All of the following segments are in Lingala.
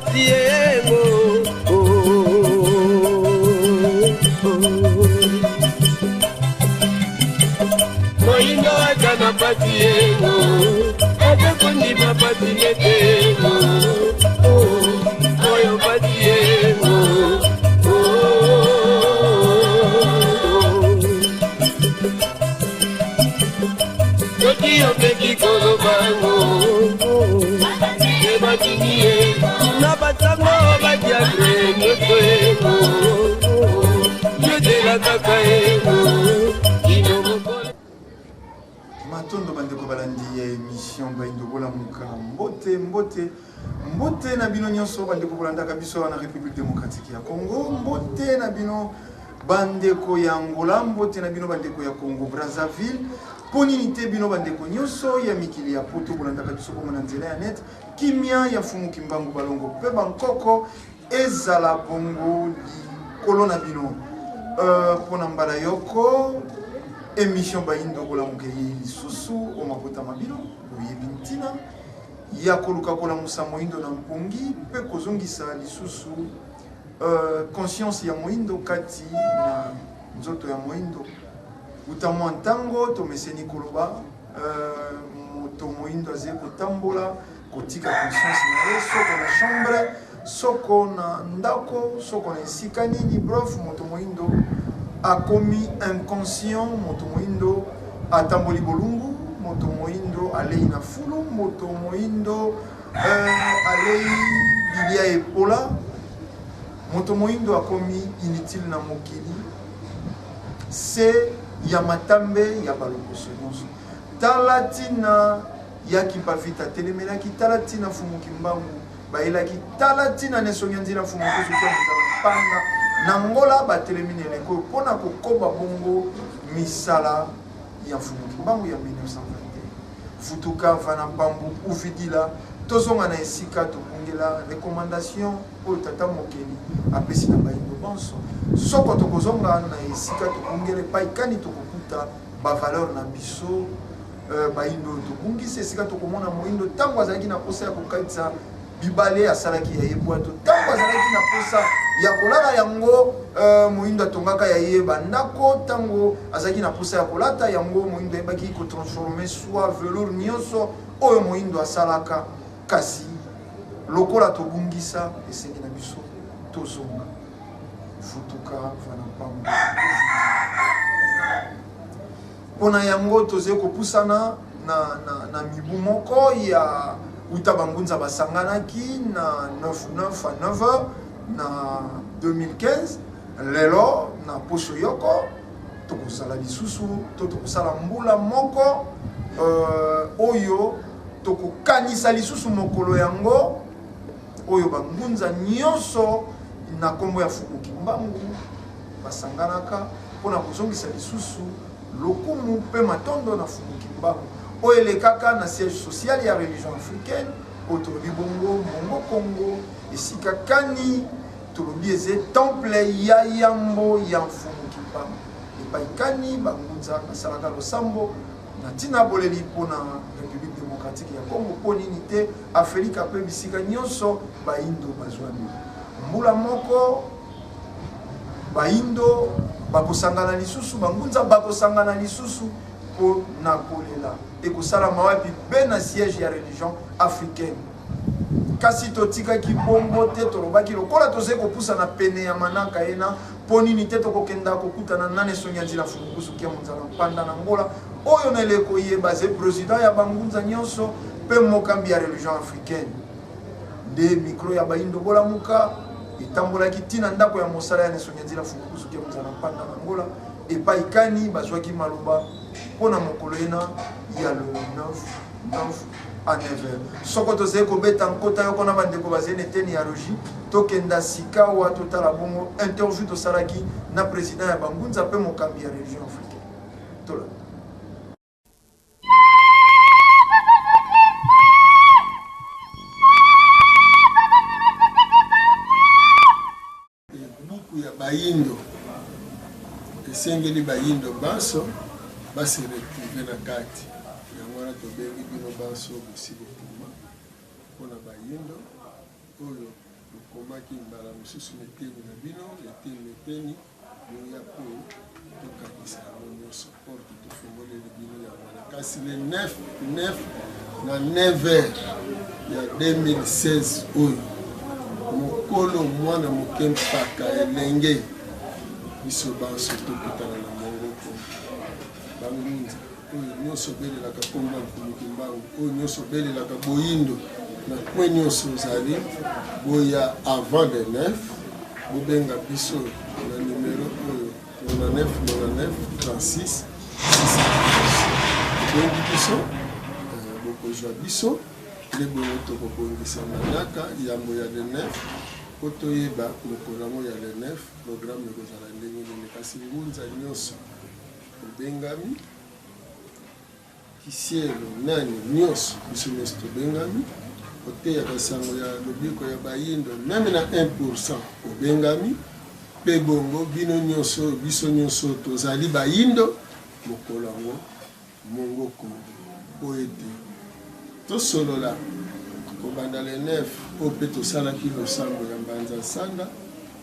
pasi yengo Moyindo aza na pasi yengo aza kondima pasi nete yengo oyo pasi yengo Soki omeki koloba ngo ebatini ye na basango badiatre nyonso yengo yozela kaka yengo kino mokolo. Matondo bandeko balandi ya emission Bayindo Bolamuka, mbote mbote mbote na bino nyonso bandeko bolandaka biso awa na République démocratique ya Congo, mbote na bino bandeko ya Angola, mbote na bino bandeko ya Congo Brazzaville, mpo nini te bino bandeko nyonso ya mikili ya poto bolandaka biso bongo na nzela ya net. Kimia ya Mfumu Kimbangu Balongo mpe bankoko ezala bongo likolo na bino. Mpo na mbala yoko emission Bayindo Bolamuka eyei lisusu o mabota ma bino. Boyebi ntina ya koluka kolamusa moyindo na mpongi mpe kozongisa lisusu conscience ya moyindo kati na nzoto ya moyindo. Uta mwa ntango tomeseni koloba, moto moyindo azali kotambola kotika conscience na ye soko na chambre, soko na ndako, soko na esika nini. Bref, moto moyindo akomi inconscient, moto moyindo atamboli bolumbu, moto moyindo alei na fulu, moto moyindo alei bilia epola, moto moyindo akomi inutile na mokili se ya matambe ya balokoso nyonso. Tala ntina ya Kimpa Vita atelemelaki, tala ntina Mfumu Kimbangu bayelaki, tala ntina Nesongi ya Nzila Mfumu Nkusu Kia Mozala Mpanga na Ngola batelemi na eleko oyo mpo na kokoba bongo misala ya Mfumu Kimbangu ya 1921. Futuka Vana Mpambu Uvidila, tozonga na esika tobungela recommandation oyo Tata Mokeli apesi na bayindo banso. Soko tokozonga na esika tobungela epai kani tokokuta ba valeur na biso bayindo oyo tobungisi, esika tokomona moyindo ntango azalaki na posa ya kokatisa bibale asalaki ya ye bwato, ntango azalaki na posa ya kolala yango moyindo atongaka ya ye bandako, ntango azalaki na posa ya kolata yango moyindo ayebaki kotransforme soie velours nyonso oyo moyindo asalaka. Kasi lokola tobungisa, esengi na biso tozonga. Futuka Vana Mpambo. Mpona yango tozali kopusana na mibu moko ya uta bangunza basanganaki na neuf neuf à neuf heures na 2015. Lelo na poso yoko tokozala lisusu to tokosala mbula moko oyo tokokanisa lisusu mokolo yango oyo bangunza nyonso na kombo ya Mfumu Kimbangu basanganaka mpona kozongisa lisusu lokumu mpe matondo na Mfumu Kimbangu oyo elekaka na siège social ya religion africaine oyo tolobi bongo Mongo Congo, esika kani tolobi eze temple ya yambo ya Mfumu Kimbangu, epai kani bangunza basalaka losambo na ntina boleli mpona République démocratique ya Congo. Mpo nini te Afrika mpe bisika nyonso bayindo bazwami. Mbula moko bayindo bakosangana lisusu, bangunza bakosangana lisusu mpo na kolela. Ekosalama wapi? Be na siège ya religion africaine. Kasi totikaki bongo te, tolobaki lokola tozali kopusana pene ya manaka ena, mpo nini te tokokenda kokutana na Nesongi ya Nzila Mfumu Nkusu Kia Monzala Mpanda na Ngola, oyo na eleko ye baze president ya bangunza nyonso mpe mokambi ya religion africaine. Nde micro ya bayindo bolamuka etambolaki tina ndako ya mosala ya Nesongi ya Nzila Mfumu Nkusu Kia Monzala Mpanda na Ngola, epai kani bazwaki maloba mpo na mokolo ena ya le 9 9 à neuf heures. Soko tozali kobeta nkota yoko na bandeko bazali na eteni ya regie, tokenda sikawa totala bongo interview tosalaki na president ya bangunza mpe mokambi ya religion africaine. Tolanda. Buku ya bayindo esengeli bayindo banso ba se retrouver na kati. Yango wana tobengi bino banso bosi bokoma mpona bayindo oyo. Bokomaki mbala mosusu na eteni na bino, eteni na eteni, boya mpo tokangisa yango nyonso. Porte tofungoleli bino yango wana. Kasi le 9 9 na 9 heures ya 2016 oyo, mokolo mwana moke mpaka elenge, biso banso tokutana na mongoko bangunza. Oyo nyonso obelelaka nkombo ya Mfumu Kimbangu, oyo nyonso obelelaka boyindo na coin nyonso ozali, boya avant le 9, bobenga biso na numero oyo 99 99 36 611. Bobengi biso, eh, bokozwa biso nde bongo tokobongisa manaka yambo ya le 9 mpo toyeba mokolo yango ya le 9 programme ekozala ndenge nini. Kasi ngunza nyonso Obengami kisielo nani nyonso, biso nyonso tobengami koteyaka sango ya lobiko ya bayindo meme na 1% obengami mpe bongo bino nyonso biso nyonso tozali bayindo mokolo yango mongoko mpo ete tosolola kobanda le 9 oyo mpe tosalaki losambo ya mbanza nsanda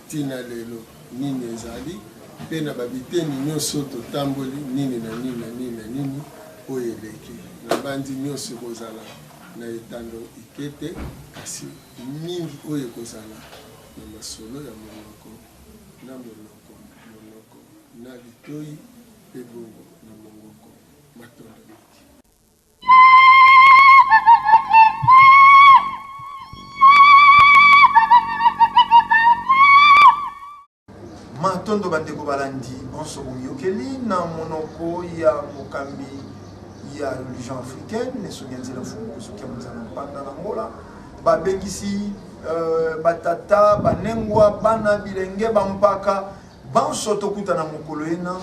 tina lelo nini ezali mpe na babiteni nyonso totamboli nini na nini na nini na nini oyo eleki nabanzi nyonso ekozala na etando ike te kasi mingi oyo ekozala na masolo ya monoko na monoko monoko na litoi mpe bongo na mongoko. Matondo mingi. Matondo bandeko balandi bonso bomiyokeli na monoko ya mokambi ya religion africaine esongi ya nzela mfumu kosuki ya monzana mpanda na Angola babengisi euh, batata banengwa bana bilenge bampaka Banso tokutana mokolo ena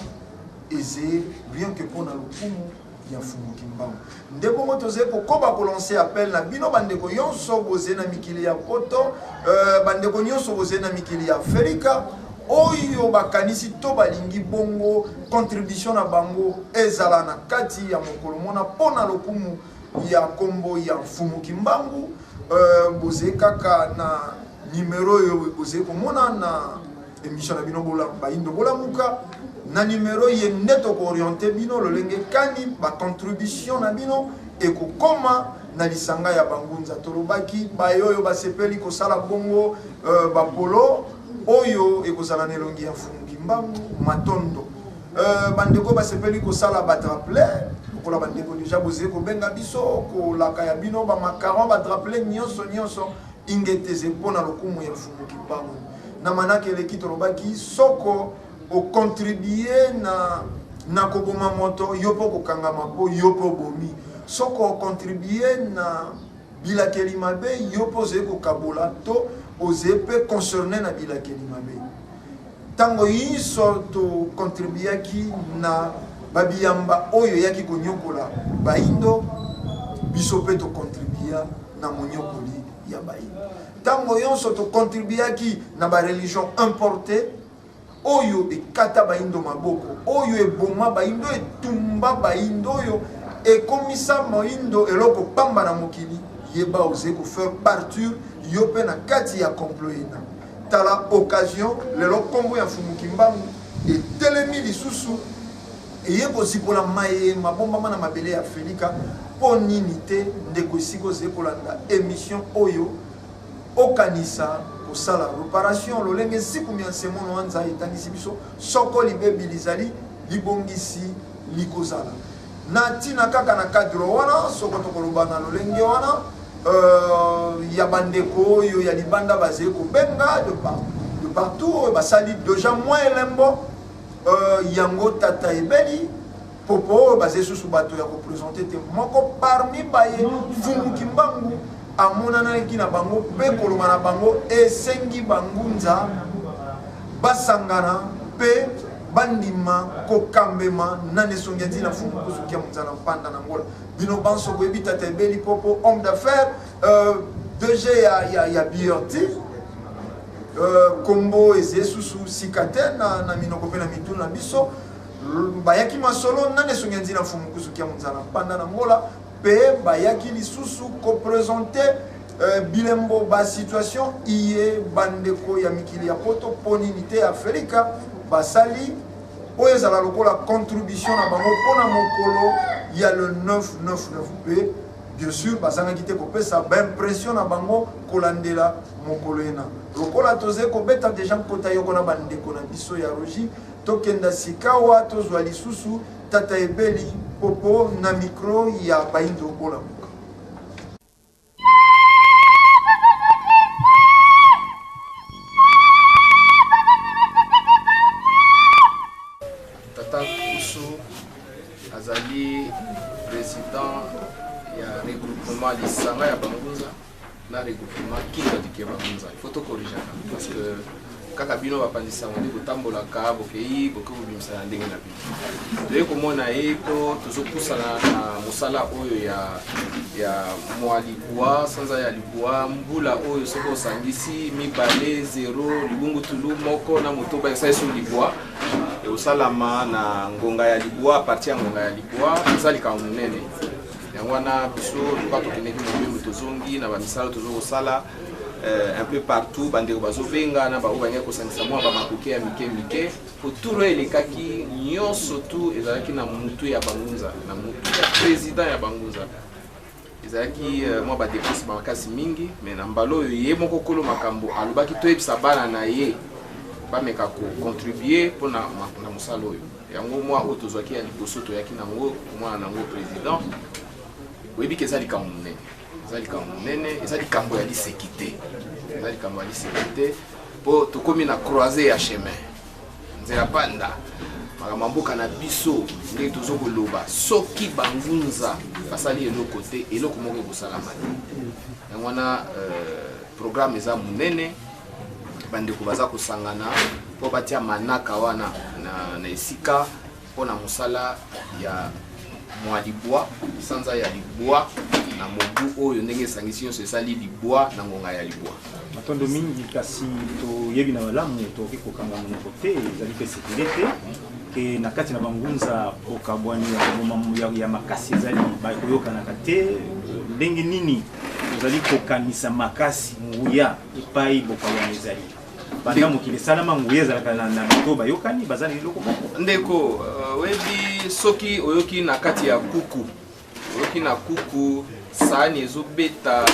eze rien que pona lokumu ya Mfumu Kimbangu. Nde bongo tozali kokoba kolancer appel na bino bandeko yonso bozali na mikili ya poto, euh, bandeko nyonso bozali na mikili ya Afrika oyo bakanisi to balingi bongo contribution na bango ezala na kati ya mokolo mona pona lokumu ya kombo ya Mfumu Kimbangu. Euh, bozali kaka na numero oyo bozali komona na Emission na bino bola bayindo bolamuka na numero ye nde toko orienter bino lolenge kani ba contribution na bino ekokoma na lisanga ya bangunza. Tolobaki baye oyo basepeli kosala bongo euh, bapolo oyo ekozala na elongi ya Mfumu Kimbangu matondo. Euh, bandeko basepeli kosala badraple lokola bandeko deja bozali kobenga biso kolaka ya bino bamakaron badraple nyonso nyonso Ingeta eze mpo na lokumu ya Mfumu Kimbangu. Na manaka eleki tolobaki soko o contribuer na na koboma moto yo mpe okokangama mpo yo mpe obomi. Soko o contribuer na bilakeli mabe yo mpe ozali kokabola to ozali mpe concerner na bilakeli mabe. Tango inso to contribuaki na ba biyamba oyo eyaki konyokola baindo, biso pe to contribua na monyokoli ya baindo. Tango yonso to contribuaki na ba religions importees oyo ekata baindo maboko, oyo eboma baindo, etumba baindo, oyo ekomisa moindo eloko pamba na mokili, yeba ozali ko faire partir yo pe na kati ya complot ena. Tala occasion lelo kombo ya Mfumu Kimbangu etelemi lisusu eye kozipola maye mabombama na mabele ya Afelika. Mpo nini te ndeko esika ozali kolanda emission oyo okanisa kosala reparation lolenge nsiku mya nsemono wa nzai etangisi biso soko libebi lizali libongisi likozala. Na ntina kaka na cadre wana, soko tokoloba na lolenge wana euh, ya bandeko oyo ya libanda bazali kobenga de, par, de partout oyo basali deja mwa elembo euh, yango tata ebeli popo oyo bazali susu bato ya kopresente te moko parmi baye Mfumu Kimbangu amonanaki na bango mpe koloba na bango esengi bangunza basangana mpe bandima kokambema na nesongi ya ntina Mfumu Kusu Kia Munzala Mpanda na Angola. Bino banso boyebi tata Ebeli Popo, homme d'affaires, euh, DG ya, ya, ya BRT, euh, kombo eze susu sika te na, na minoko mpe na mitu na biso bayaki masolo na nesongi ya ntina Mfumu Kusu Kia Munzala Mpanda na Angola mpe bayaki lisusu kopresente Euh, bilembo ba situation iye bandeko ya mikili ya poto mpo nini te Afrika basali oyo ezala lokola contribution na bango mpo na mokolo ya le 999 mpe bien sûr bazangaki te kopesa baimpression na bango kolandela mokolo ena. Lokola tozali kobeta deja nkota yoko na bandeko na biso ya Rogi, tokenda sikawa tozwa lisusu tata Ebeli Popo na micro ya Bayindo Bolamuka. Tata Kusu azali president ya regroupement lisanga ya Bangunza na regroupement Kinga du Bangunza. Il faut to corriger parce que kaka bino bapanzi sango nde botambolaka bokei boke kobimisa na ndenge na bino. Toye komona ye mpo tozopusana na mosala oyo ya ya mwa libwa, sanza ya libwa, mbula oyo soki osangisi mibale 0 libungutulu moko na motoba esali so libwa, ekosalama na ngonga ya libwa, parti ya ngonga ya libwa eza likambo monene. Yango wana biso lokola tokendeki mobembo, tozongi na bamisala tozo kosala un peu partout, bandeko bazobenga na baoyo balingi kosangisa mwa bamakoki ya mike mike. Po tour oyo elekaki nyonso tu ezalaki na mutu ya Bangunza, na mutu ya président ya Bangunza, ezalaki mwa badepense makasi mingi. Mais na mbala oyo ye moko kolo makambo alobaki toyebisa bana na ye bameka kocontribue mpona na mosala oyo. Yango mwa oyo tozwaki ya liboso toyaki nango komona nango président. Oyebi ke eza likambo monene, eza likambo monene, eza likambo ya liseki te, eza likambo ya liseki te, mpo tokomi na croisée ya chemin, nzela panda makambo ya mboka na biso. Ndenge tozo koloba, soki Bangunza basali eloko te, eloko moko ekosalama te. Yango wana programme eza monene, bandeko baza kosangana mpo batia manaka wana na esika mpo na mosala ya mwa libwa, sanza ya libwa na mobu oyo, ndenge esangisi nyonso esali libwa na ngonga ya libwa. Matondo mingi, kasi toyebi na malamu tokoki kokanga monoko te, ezali mpe sekele te ke na kati na Bangunza bokabwani ya makasi ezali, bakoyokanaka te. Ndenge nini ozali kokanisa makasi nguya epai bokabwani ezali? Banda mokili esalama, nguya ezalaka na bato bayokani, baza na eloko moko. Ndeko, oyebi soki oyoki na kati ya kuku, oyoki na kuku saani ezobeta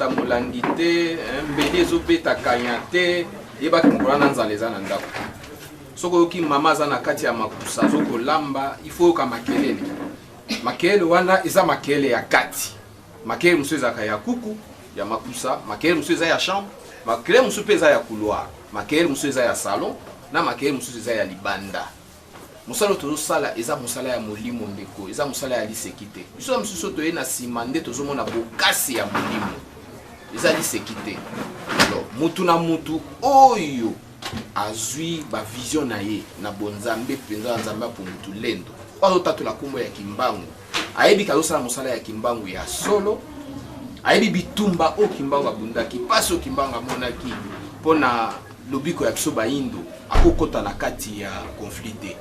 molangi te, mbeli ezobeta kanya te, yebaki mokolo na nzala eza na ndako. Soki oyoki mama aza na kati ya makusa azokolamba, il faut oyoka makelele. Makelele wana eza makelele ya kati. Makelele mosusu ezalaka ya kuku ya makusa, makelele mosusu eza ya chambre, makelele mosusu mpe eza ya couloir, makelele mosusu eza ya salon, na makelele mosusu eza ya libanda. Mosala oyo tozosala eza mosala ya molimo ndeko, eza mosala ya liseki te. Biso ya mosusu toye na nsima nde tozomona bokasi ya molimo, eza liseki te. Alors mutu na mutu oyo azwi bavision na ye na bonzambe mpenza, nzambe apo mutu lendo oyo azotatola nkombo ya Kimbangu, ayebi ke azosala mosala ya Kimbangu ya solo, ayebi bitumba oyo Kimbangu abundaki, mpasi oyo Kimbangu amonaki mpona lobiko ya biso bayindo, akokota na kati ya conflit te.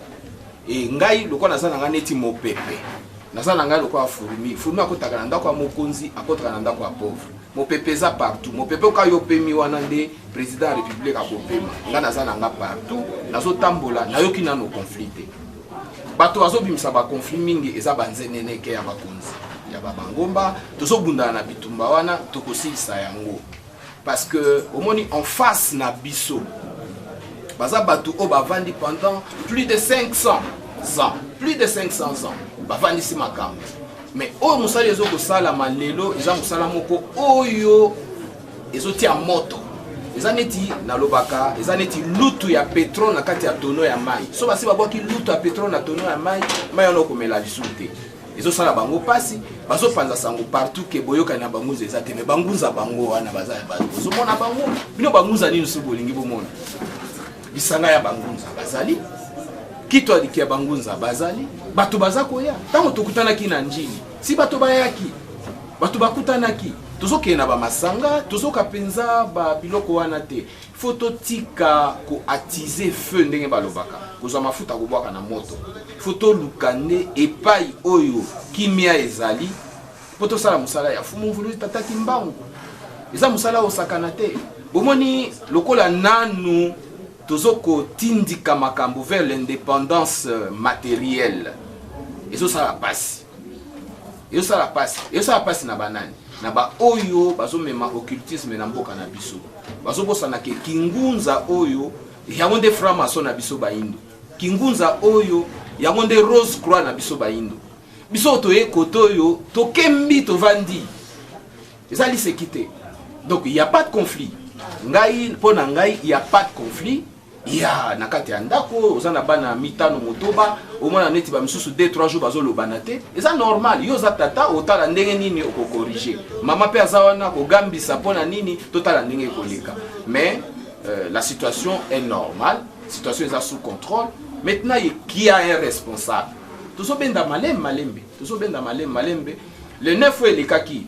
E ngai lokola naza na ngai neti mopepe, naza na ngai lokola fourmi. Fourmi akotaka na ndako ya mokonzi, akotaka na ndako ya pauvre. Mopepe eza partout. Mopepe oka yo pemi wana nde président ya république akopema. Ngai naza na ngai partout, nazotambola, nayoki nano conflit te. Bato bazobimisa baconflit mingi eza banzeneneke ya bakonzi ya babangomba. Tozobundana na bitumba wana, tokosilisa yango, parce que omoni en face na biso baza bato oyo bavandi pendant plus de 500 ans, plus de 500 ans bavandisi makambo. Mais oyo mosala ezokosalama lelo eza mosala moko oyo ezotia moto, eza neti nalobaka, eza neti lutu ya pétrole na kati ya tonneau ya mai. So basi babwaki lutu ya pétrole na tonneau ya mai, mai wana okomela lisusu te. Ezosala bango mpasi, bazopanza sango partout ke boyokani na Bangunza eza te. Me Bangunza bango wana baza ya bato, bozomona bango bino Bangunza nini? So bolingi bomona lisanga ya Bangunza bazali, kito aliki ya Bangunza bazali, bato baza koya. Ntango tokutanaki na Njili, si bato bayaki, bato bakutanaki, tozokende na bamasanga, tozoka mpenza babiloko wana te. Fo totika koatize feu, ndenge balobaka kozwa mafuta kobwaka na moto. Fo toluka nde epai oyo kimia ezali. Mpo tosala mosala ya Fumu Mvuluzi Tata Kimbangu. Eza mosala osakana te. Bomoni lokola nanu tozo kotindika makambo vers l'indépendance euh, matérielle. Ezosala pasi. Ezosala pasi. Ezosala pasi na banani? Na ba oyo bazomema occultisme na mboka na biso. Bazobosana ke kingunza oyo yango nde franc-maçon na biso bayindo. Kingunza oyo yango nde rose croix na biso bayindo. Biso toye kote oyo tokembi tovandi. Eza liseki te. Donc il y a pas de conflit. Ngai mpo na ngai il y a pas de conflit. Ya na kati ya ndako oza na bana mitano motoba omona neti ba misusu 2 3 jours bazolobana te, eza normal. Yo oza tata, otala ndenge nini okokorige. Mama mpe aza wana kogambisa mpo na nini, totala ndenge ekoleka. Mais euh, la situation est normale, situation eza sous contrôle. Maintenant qui a un responsable? Tozobenda malembe malembe, tozobenda malembe malembe. Le 9 oyo elekaki,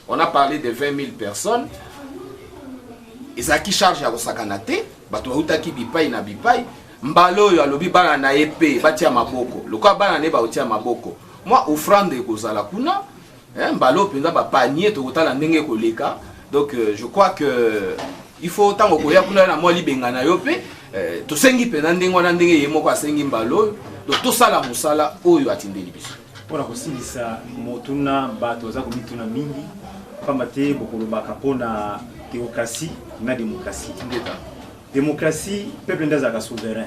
on a parlé de 20 000 personnes. Ezalaki charge ya kosakana te, bato bautaki bipai na bipai. Mbala oyo alobi bana na ye mpe batia maboko, lokola bana na ye bakotia maboko, mwa offrande ekozala kuna. Mbala oyo mpenza bapanier tokotala ndenge ekoleka. Donc euh, je crois que il faut ntango okoya kuna na mwa libenga na yo mpe euh, tosengi mpenza ndenge wana, ndenge ye moko asengi mbala oyo. Donc tosala mosala oyo atindeli biso. Mpona kosilisa motuna, bato baza komituna mingi pamba te bokolobaka mpona théocratie na démocratie. Démocratie, peuple nde azalaka souverain.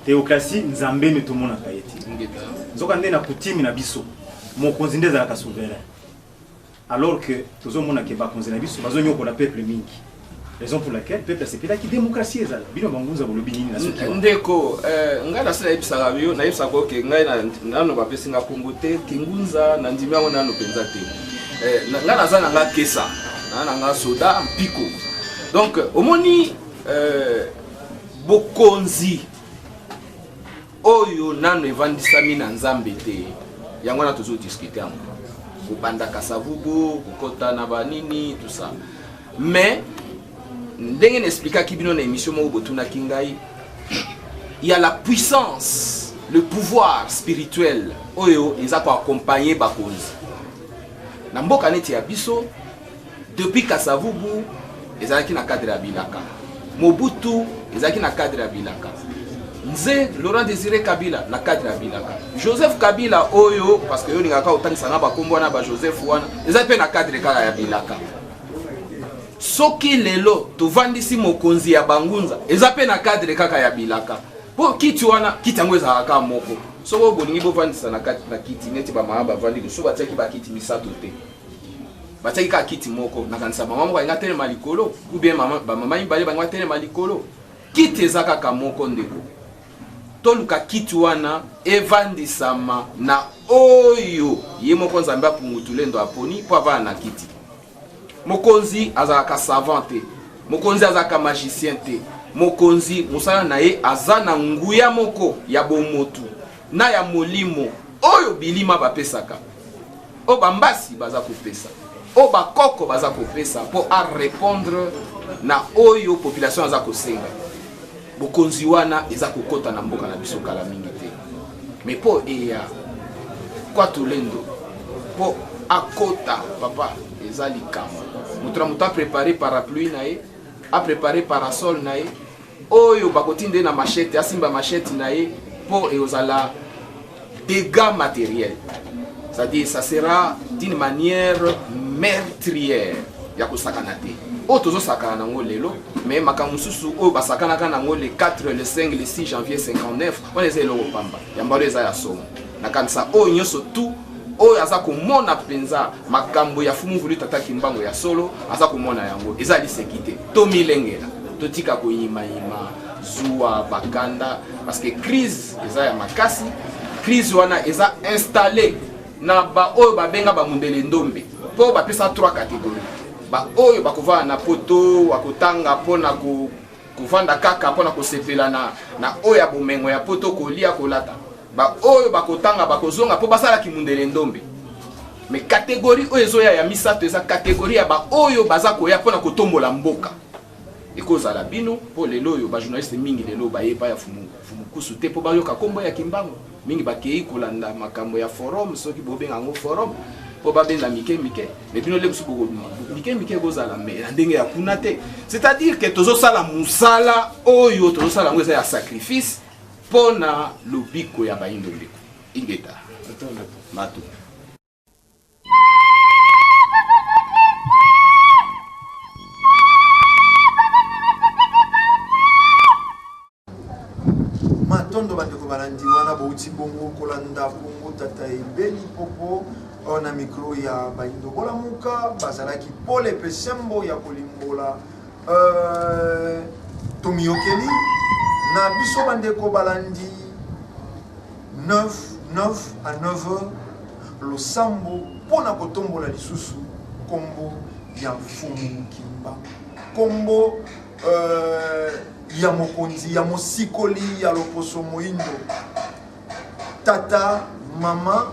Théocratie, nzambe nde tomonaka ye te. Nzoka nde na coutume na biso, mokonzi nde azalaka souverain. Alors que tozomona ke bakonzi na biso bazonyokola peuple mingi. Raison pour laquelle peuple asepelaki démocratie ezala. Bino bangunza bolobi nini na soki wana? Ndeko, ngai nasi nayebisaka yo, nayebisaka yo ke ngai nano bapesi nga kombo te, kingunza nandimi yango nano mpenza te. Ngai naza na nga kesa, naza na nga soda mpiko. Donc omoni bokonzi oyo nano evandisami na Nzambe te, yango wana tozodiskute yango kobanda Kasavubu kokota na banini tout ça. Mais ndenge na explikaki bino na émission moko botunaki ngai, il y a la puissance, le pouvoir spirituel oyo eza koaccompagner bakonzi na mboka neti ya biso. Depuis Kasavubu ezalaki na cadre ya bilaka, Mobutu ezalaki na cadre ya bilaka, Nze Laurent Désiré Kabila na cadre ya bilaka, Joseph Kabila oyo parce que yo olingaka otangisa nga bakombo wana ba Joseph wana eza mpe na cadre kaka ya bilaka. Soki lelo tovandisi mokonzi ya bangunza eza mpe na cadre kaka ya bilaka, po kiti wana kiti yango ezalaka kaka moko. Soki bolingi bovandisa na kati na kiti neti bamama bavandi, so batiaki bakiti misato te, batiaki kaka kiti moko. Nakanisa mama moko alingi atelema likolo, ou bien bamama mibale balingi batelema likolo. Kiti eza kaka moko ndeko, toluka kiti wana evandisama na oyo ye moko Nzambe apungutulendo aponi mpo avanda na kiti. Mokonzi azalaka savant te, mokonzi azalaka magicien te. Mokonzi mosala na ye aza na nguya moko ya bomotu na ya molimo oyo bilima bapesaka, oyo bambasi baza kopesa, oyo bakoko baza kopesa mpo a répondre na oyo population aza kosenga. Bokonzi wana eza kokota na mboka na biso kala mingi te, mais mpo eya kwa tolendo mpo akota papa eza likambo. Moto na moto aprepare parapluie na ye, aprepare parasol na ye, oyo bakotinda ye na machete asimba machete na ye, mpo ekozala dégâts matériels, c'est-à-dire ça sera d'une manière meurtrière ya kosakana te. Oyo tozosakana nango lelo, mais makambo mosusu oyo basakanaka nango le 4, le 5, le 6 janvier 59 wana eza eloko pamba ya mbalo, eza ya somo. Nakanisa oyo nyonso tu oyo aza komona mpenza makambo ya Fumu Mvulu Tata Kimbangu ya solo aza komona yango eza liseki te. Tomilengela, totika koyimayima zuwa bakanda, parce que crise eza ya makasi. Crise wana eza installé na baoyo babenga bamundele ndombe, mpo bapesa 3 catégories: baoyo bakovanda na poto bakotanga mpona kovanda kaka mpona kosepela na oyo ya bomengo ya poto, kolia kolata, baoyo bakotanga bakozonga mpo basalaki mundele ndombe. Mais catégorie oyo ezoya ya misato eza catégorie ya baoyo baza koya mpona kotombola mboka. Ekozala bino, mpo lelo oyo bajournaliste mingi lelo baye epai ya Fumukusu te mpo bayoka kombo ya Kimbangu. Mingi bakei kolanda makambo ya forum, soki bobenga yango forum. mpo babenda mike mike. Mais bino nde mosusu bokobima mike mike, ekozala mais na ndenge ya kuna te. C'est-à-dire que tozosala mosala oyo tozosala yango eza ya sacrifice mpo na lobiko ya bayindo. Ndeko, ingeta matu. Matondo bandeko balandi, wana bouti bongo kolanda bongo tata Ebeli Popo oyo na micro ya Bayindo Bolamuka, bazalaki pole mpe sembo ya kolimbola tomiyokeli na biso. Bandeko balandi, 9 9 à 9 heures, losambo mpo na kotombola lisusu nkombo ya Mfumu Kimbangu, nkombo ya mokonzi ya mosikoli ya loposo moindo. Tata, mama,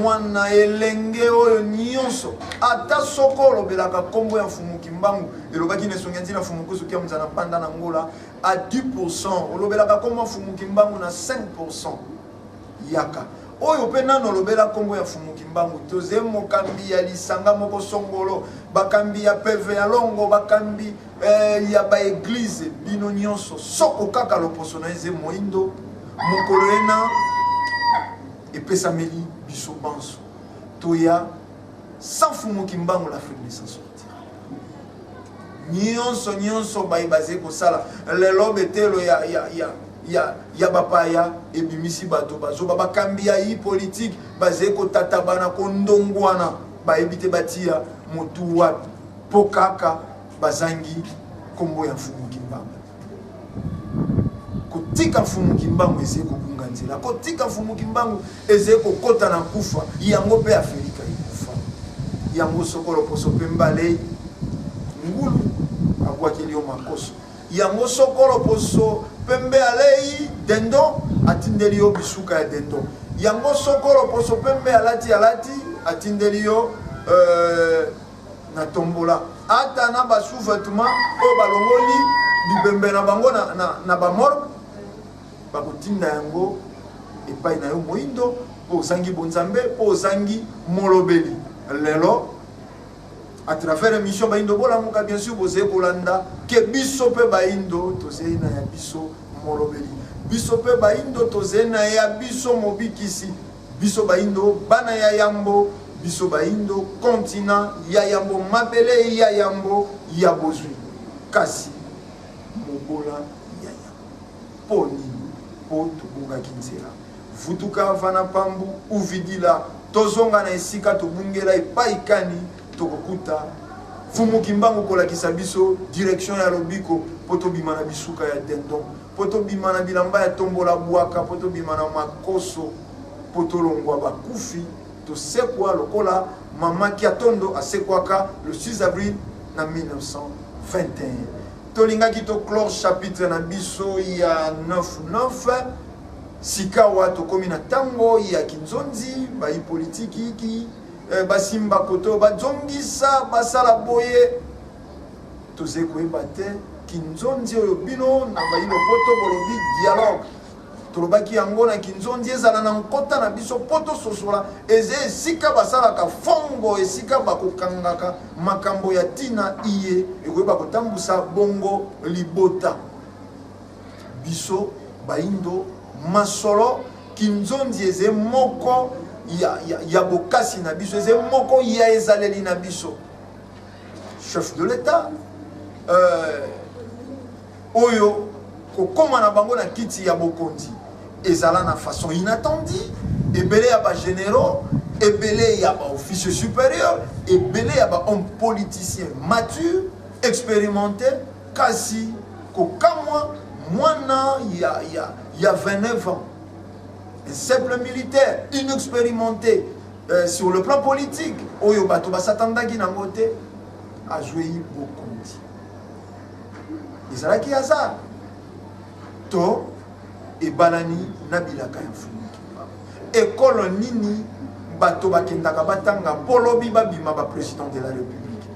mwana elenge oyo nyonso, ata soko olobelaka nkombo ya Mfumu Kimbangu, elobaki na esongi ya ntina Mfumu Kusu Kia Mzana Mpanda na Ngola a 10%, olobelaka nkombo ya Mfumu Kimbangu na 5%, yaka. Oyo mpe nano olobela nkombo ya Mfumu Kimbangu, toze mokambi ya lisanga moko songolo, bakambi ya peve ya longo, bakambi ya baeglize, bino nyonso, soko kaka loposo na eze moindo, mokolo ena epesameli biso banso toya. Sans Mfumu Kimbangu, l'Afrique ne s'en sortira. Nyonso nyonso baye bazali kosala lelo, betelo ya bapaya ebimisi bato bazoba. Bakambi ya yi politike bazali kotatabana, kondongwana, bayebi te batia motu wapi, mpo kaka bazangi nkombo ya Mfumu Kimbangu. Kotika Mfumu Kimbangu ezali kobunga nzela, kotika Mfumu Kimbangu ezali kokɔta na kufa. Yango mpe Afrika ekufa yango. Soko loposo mpe mbalei, ngulu abwakeli yo makoso. Yango soko loposo pembe alei dindon, atindeli yo bisuka ya dindon. Yango soko loposo pembe alati alati, atindeli yo na tombola. Ata na basous-vêtement oyo balongoli bibembe na bango na bamorgue, bakotinda yango epai na yo moindo, mpo ozangi bonzambe, mpo ozangi molobeli. Lelo, à travers émission Bayindo Bolamuka, bien sûr bozali kolanda ke biso mpe bayindo tozali na ya biso molobeli, biso mpe bayindo tozali na ya biso mobikisi, biso bayindo bana ya yambo, biso bayindo continent ya yambo, mabele ya yambo ya bozwi, kasi mobola ya yambo. Mpo nini? Mpo tobungaki nzela. Vutuka vana pambu uvidila, tozonga na esika tobungela, epai kani tokokuta Mfumu Kimbangu kolakisa biso direction ya lobiko, mpo tobima na bisuka ya dindon, mpo tobima na bilamba ya tombola bwaka, mpo tobima na makoso, mpo tolongwa bakufi, tosekwa lokola mama Kiatondo asekwaka le 6 avril na 1921. Tolingaki toclore chapitre na biso ya 99. Sikawa tokomi na ntango ya kinzonzi. Bayi politiki ki basimba koto, bazongisa, basala boye, tozali koyeba te kinzonzi oyo bino na bayi lopoto bolobi dialogue. Tolobaki yango na kinzonzi ezala na nkota na biso mpo tososola eza esika basalaka fongo, esika bakokangaka makambo ya ntina iye ekoyeba kotambusa bongo libota. Biso bayindo, masolo kinzonzi eze moko ya bokasi na biso, eze moko ya ezaleli na biso. Chef de l'État oyo kokóma na bango na kiti ya bokonzi ezala na façon inattendue, ebele ya bagénéraux, ebele ya baofficier supérieur, ebele ya bahomme politicien mature, expérimenté, kasi kokamwa, mwana ya 29 ans, un simple militaire inexpérimenté sur le plan politique, oyo bato basatandaki nango te, azwei bokonzi. Ezalaki hasard to ebalani na bilaka ya Mfumu Kimbangu? Ekolo nini bato bakendaka batanga mpo lobi babima baprésident de la République?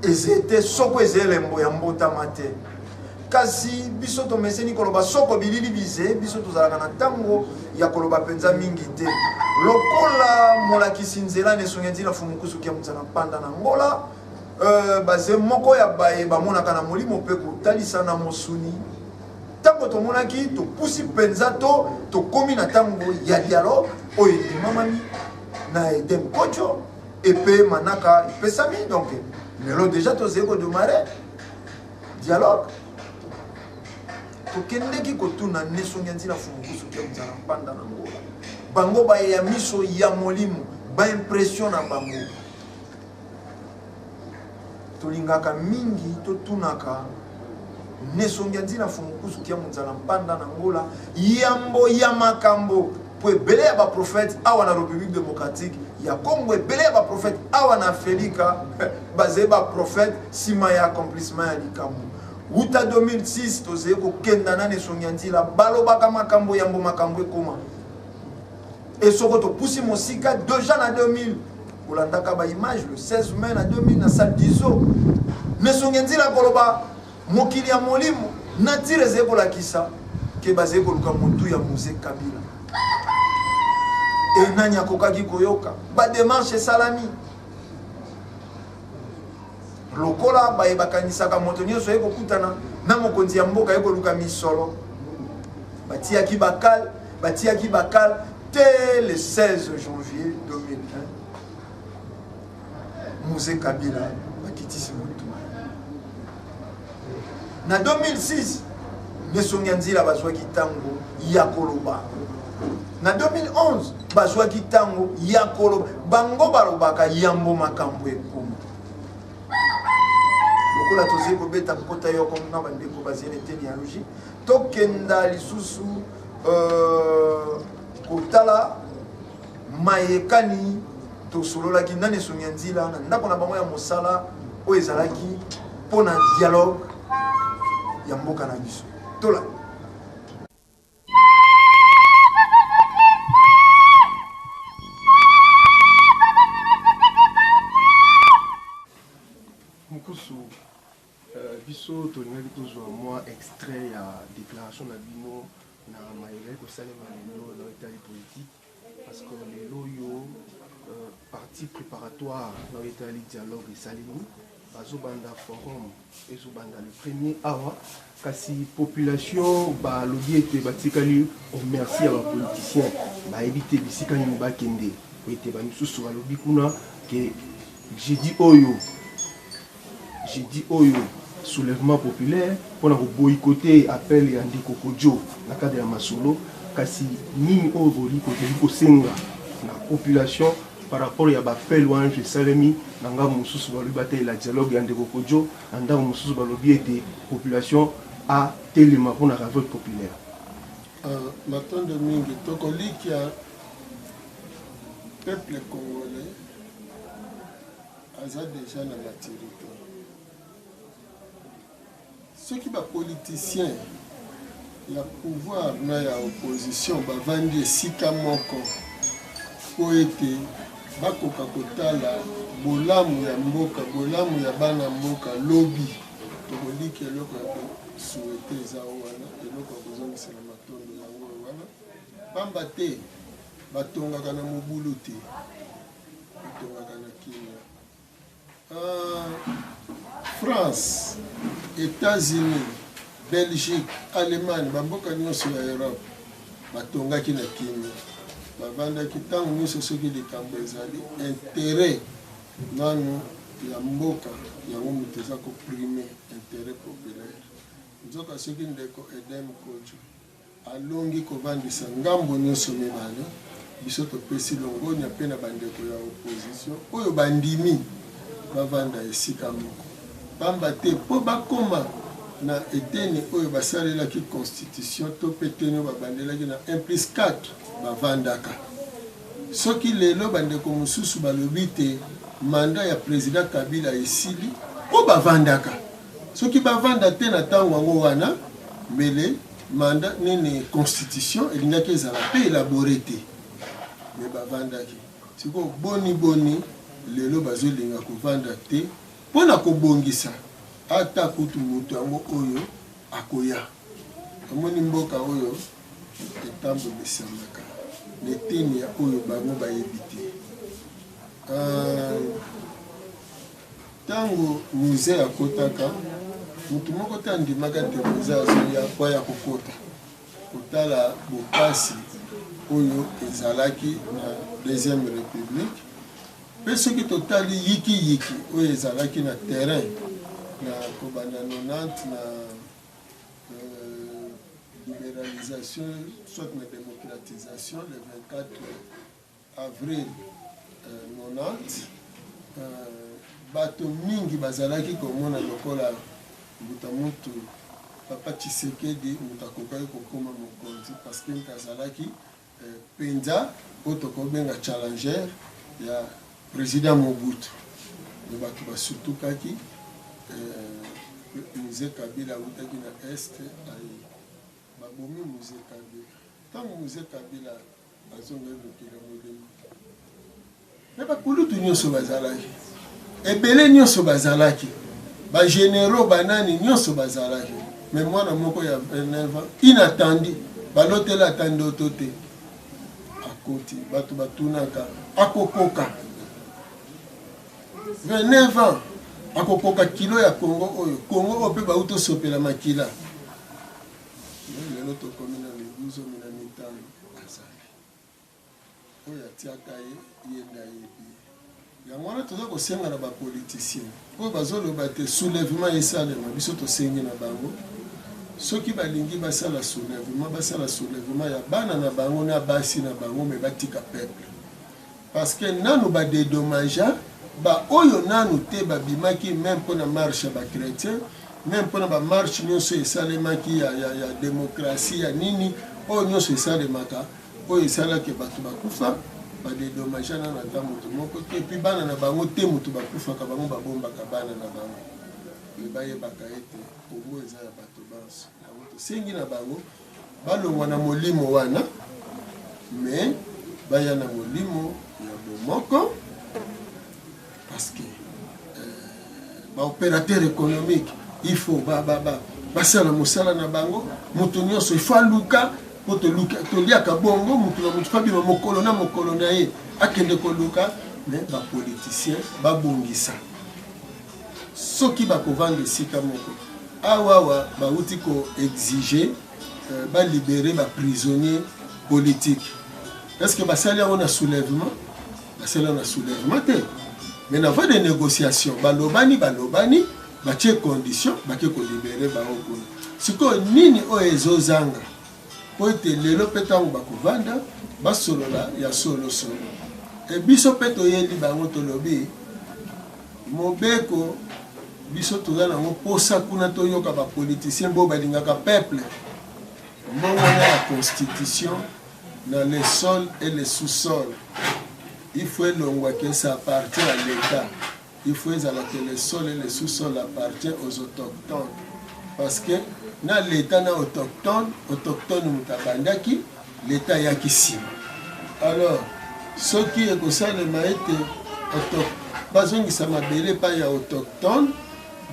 Eza ete soko eza elembo ya mbotama te. Kasi biso tomeseni koloba soko bilili bize, biso tozalaka na ntango ya koloba mpenza mingi te. Lokola molakisi nzela na esongi ya nzila Fumukusu kia Muzala Mpanda na Angola, euh, baze moko ya baye bamonaka na molimo mpe kotalisa na mosuni. Ntango tomonaki topusi mpenza to tokomi na ntango ya dialogue oyo endimamami na Edem Kodjo epe manaka epesami, donc lelo deja tozali kodemare dialogue. Tokendeki kotuna nesongi ya nzila Fumukusu kia Muzala Mpanda na Angola, bango baye ya miso ya molimo, ba impression na bango. Tolingaka mingi totunaka nesongi ya nzila Fumukusu kia Muzala Mpanda na Angola yambo ya makambo, po ebele ya ba prophète awa na République démocratique ya Congo, ebele ya ba prophète awa na Afrika bazali ba prophète sima ya accomplissement ya likambo. Wuta 2006 tozali kokenda na nesongi ya nzila, balobaka makambo yambo makambo ekoma. Et soko topusi mosika deja na 2000, kolandaka ba image le 16 mai na 2000 na salle d'Iso, nesongi ya nzila koloba mokili ya molimo nature ezali kolakisa ke bazali koluka motu ya Mzee Kabila. E nani akokaki koyoka? Ba démarche esalami lokola baye bakanisaka moto nyonso ye kokutana na mokonzi ya mboka ye koluka misolo, batiaki bakal, batiaki bakal te le 16 janvier 2001 Mzee Kabila bakitisi motu. Na 2006 Nesongi ya Nzila bazwaki ntango ya koloba. Na 2011 bazwaki ntango ya koloba. Bango balobaka yambo makambo ekoma. Lokola tozali kobeta nkota yoko na bandeko bazali na eteni ya logique, tokenda lisusu kotala mayekani tosololaki na Nesongi ya Nzila na ndako na bango ya mosala oyo ezalaki mpo na dialogue ya mboka na biso. Tola. Mukusu, biso tolingaki tozwa mwa extrait ya déclaration na bino na mayele kosalema lelo na etali politique, parce que lelo oyo partie préparatoire na etali dialogue esalemi, bazobanda forum ezobanda le premier awa, kasi population balobi ete batikali au merci ya bapoliticien, bayebi te bisika nini bakende, ete bamisusu balobi kuna ke jeudi oyo soulèvement populaire mpona koboyikote appel ya ndeko Kodjo na cadre ya masolo. Kasi nini oyo boli kozali kosenga na population par rapport ya baappel wana esalemi na ngambo mosusu? Balobi batalela dialogue ya ndeko Kodjo, na ndambo mosusu balobi ete population atelema mpona révolte populaire. Matondo mingi. Tokolikia peuple congolais aza déjà na maturité. Soki bapoliticien ya pouvoir na ya opposition bavandi esika moko mpo ete bakoka kotala bolamu ya mboka, bolamu ya bana mboka lobi, tokoliki eloko ya kosuete eza wana, eloko ya kozongisela matondo yango wana, pamba te batongaka na mobulu te, batongaka na kimia. France, États-Unis, Belgique, Allemagne, bamboka nyonso ya Europe batongaki na kimia, bavandaki ntango nyonso. Soki likambo ezali intérêt nanu ya mboka, yango moto eza koprime intérêt populaire. Nzoka soki ndeko Edem Kodjo alongi kovandisa ngambo nyonso mibale, biso topesi longonya mpe na bandeko ya opposition oyo bandimi bavanda esika moko, pamba te mpo bakoma na eteni oyo basalelaki constitution to mpe eteni oyo babandelaki na 1 plus 4 bavandaka. Soki lelo bandeko mosusu balobi te mandat ya président Kabila esili mpo bavandaka, soki bavanda te na ntango yango wana, mbele mandat nini constitution elingaki ezala mpe élabore te, me bavandaki. Sikoyo boni boni lelo bazolinga kovanda te mpo na kobongisa ata kutu moto yango oyo? Akoya. Omoni mboka oyo etambolisamaka na eteni ya oyo bango bayebi te. Ntango Mzee akotaka, moto moko te andimaka te Mzee azoya mpo aya kokota kotala bopasi oyo ezalaki na Deuxième Republique. Mpe soki totali yikiyiki oyo ezalaki na terrain na kobanda 90 na euh, libéralisation soit na démocratisation le 24 avril euh, 90 euh, bato mingi bazalaki komona lokola mbuta mutu papa Tshisekedi moto akokaki kokoma mokonzi parce que azalaki Penza oyo tokobenga challenger ya president Mobutu. Mais bato basutukaki eh, Mzee Kabila awutaki na Est aye babomi Mzee Kabila. Ntango Mzee Kabila azongaki mokili ya molimo Me bakulutu nyonso bazalaki, ebele nyonso bazalaki, ba generaux banani nyonso bazalaki. Me mwana moko ya 29 ans inattendu, balotela ata ndoto te, akoti. Bato batunaka akokoka 29 ans akokoka kilo ya Congo oyo, Congo oyo mpe bauti osopela makila. Lelo tokomi na mibu 15 azali Oyo atiaka ye, ye nde ayebi. Yango wana toza kosenga na ba politiciens oyo bazoloba te soulèvement esalema, biso tosengi na bango soki balingi basala soulèvement, basala soulèvement ya bana na bango na basi na bango, mais batika peuple parce que nanu ba dedommagea ba oyo nanu te babimaki meme mpo na marche ya ba chrétiens, meme mpo na ba marche nyonso esalemaki ya, ya, ya démocratie ya nini oyo nyonso esalemaka oyo esalaki bato bakufa ba dedommagea nanu ata moto moko te epuis bana na bango te moto bakufaka bango babombaka bana na bango me bayebaka ete kongo eza ya bato banso yango tosengi na bango balongwa na molimo wana me baya na molimo ya bomoko parce que euh, baopérateur économique il faut basala ba, ba, ba mosala na bango moto nyonso il faut aluka mpo toliaka bongo moto na moto fabima mokolo na mokolo na ye akende koluka me bapoliticien babongisa soki bakovanda esika moko awawa bauti koexige euh, balibere baprisonnier politique est ce que basali yango na soulèvement Basali na soulèvement te mais na voie de négociation balobani balobani batie condition bake kolibere bango kuna sikoyo nini oyo ezozanga mpo ete lelo mpe ntango bakovanda basolola ya solosolo e biso mpe toyeli bango tolobi mobeko biso toza nango mposa kuna toyoka bapoliticien bo balingaka peuple mbongwana ya constitution na le sol et le sous-sol il faut elongwa que ça appartient à l'État il faut ezala que le sol et le sous-sol appartient aux autochtones parce que na l'État na autochtone autochtone moto abandaki l'État ayaki nsima alors soki ekosalema ete bazongisa mabele epai ya autochtone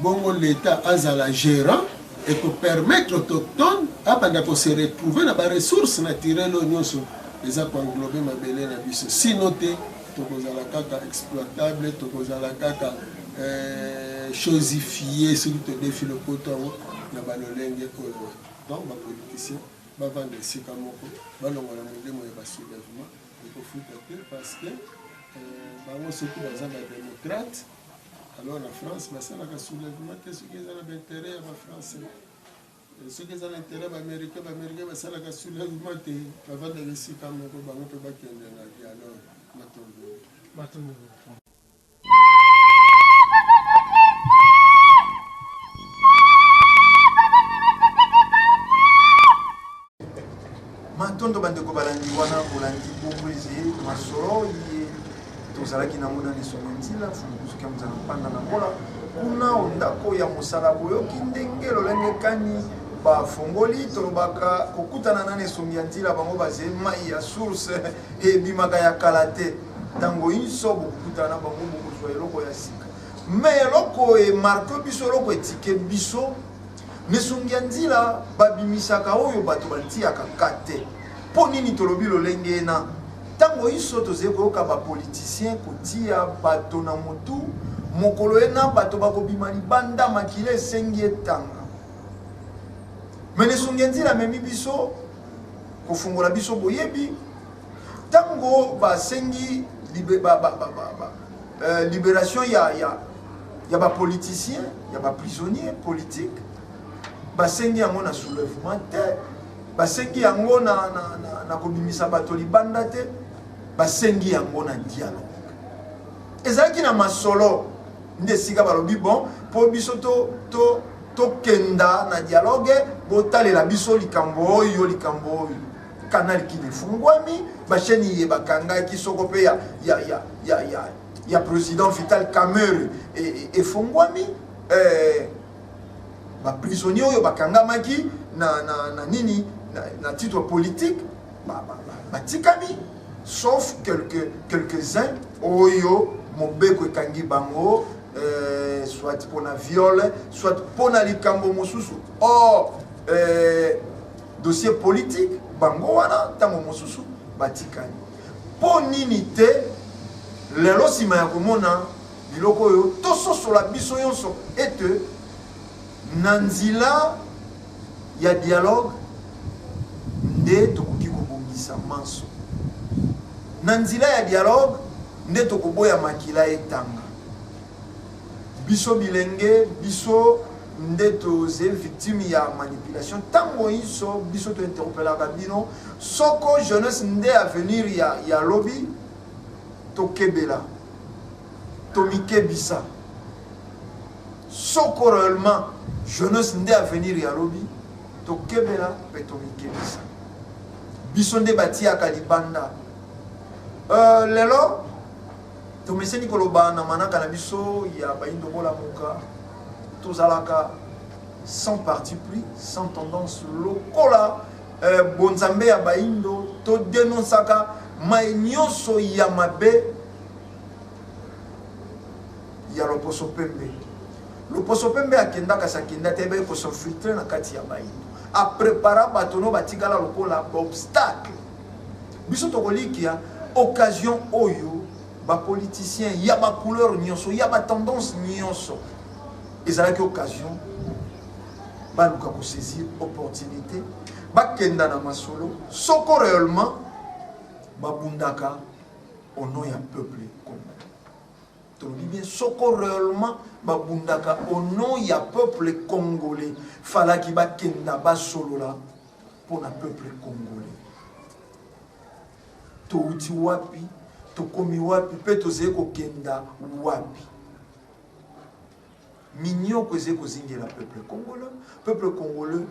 bongo l'État azala gérant ekopermettre autochtone abanda ko se retrouver na ba ressources naturelles oyo nyonso eza koenglobe mabele na biso sino te tokozala kaka exploitable tokozala kaka euh, chosifie soki todefi lopoto yango na balolenge oyo donc bapoliticien bavanda esika moko balongola molimo ya basoulèvement ekofuta te parce que euh, bango soki baza badémocrate Alors na France basalaka soulèvement te soki eza na baintérêt ya bafrançais soki eza na intérêt baaméricain baaméricain basalaka soulèvement te bavandaka esika moko bango mpe bakende na dialogue matondo Matondo bandeko balandi wana bolandi bongo eze masolo ye tozalaki nango na lisongo nzila fumukusuki ya mozala mpanda na ngola kuna ondako ya mosala boyoki ndenge lolenge kani bafongoli tolobaka kokutana na nesongi ya nzila bango baze mai ya source ebimaka ya kala te ntango inso bokokutana na bango bokozwa eloko ya sika me eloko emarke biso eloko etike biso. Misungi ya nzila babimisaka oyo bato bantiyaka ka te. Mpo nini tolobi lolenge ena? Ntango inso tozali koyoka ba politiciens kotiya bato na motu, mokolo ena bato bakobima libanda, makila esengi etanga. Mais Nesungi ya nzila amemi biso kofungola biso boyebi ntango basengi libe, ba, ba, ba, ba, ba, euh, liberation ya, ya, ya ba politiciens ya ba prisonniers politiques basengi yango na soulèvement te basengi yango na, na, na, na kobimisa bato libanda te basengi yango na dialogue ezalaki na masolo nde esika balobi bon mpo biso to, to, tokenda na dialogue botalela biso likambo oyo likambo oyo canal kin efungwami bachaine iye bakangaki soko mpe ya, ya, ya, ya, ya, ya président vital camere efungwami e, eh, baprisonnier oyo bakangamaki na, na, na nini na, na titre politique batikami ba, ba, sauf quelques, quelques-uns oyo mobeko ekangi bango euh, soit mpona viol soit mpona likambo mosusu or euh, dossier politique bango wana ntango mosusu batikali mpo nini te lelo nsima ya komona biloko oyo tososola biso nyonso ete na nzela ya dialogue nde tokoki kobongisa manso na nzela ya dialogue nde tokoboya makila etanga biso bilenge biso nde toze victime ya manipulation ntango inso biso tointerpelaka bino soko jeunesse nde avenir ya, ya lobi tokebela tomikebisa soko réellement jeunesse nde avenir ya lobi tokebela mpe tomikebisa biso nde batiyaka libanda euh, lelo tomeseni koloba na manaka na biso ya bayindo bolamuka tozalaka sans parti pris sans tendance lokola euh, bonzambe ya bayindo todenonsaka mai nyonso ya mabe ya loposo pembe loposo pembe akenda kasi akenda te ayebaki kosinfiltre na kati ya bayindo aprepara bato no batikala lokola baobstacle biso tokolikia occasion oyo bapoliticien ya bacouleur nyonso ya batendance nyonso ezalaki occasion baluka kosaisir opportunité bakenda na masolo soko réellement babundaka au nom ya peuple congolais tolobi bien soko réellement babundaka au nom ya peuple congolais falaki bakenda basolola mpo na peuple congolais touti wapi tokomi wapi mpe tozali kokenda wapi minyoko ezali kozingela peuple congolais peuple congolais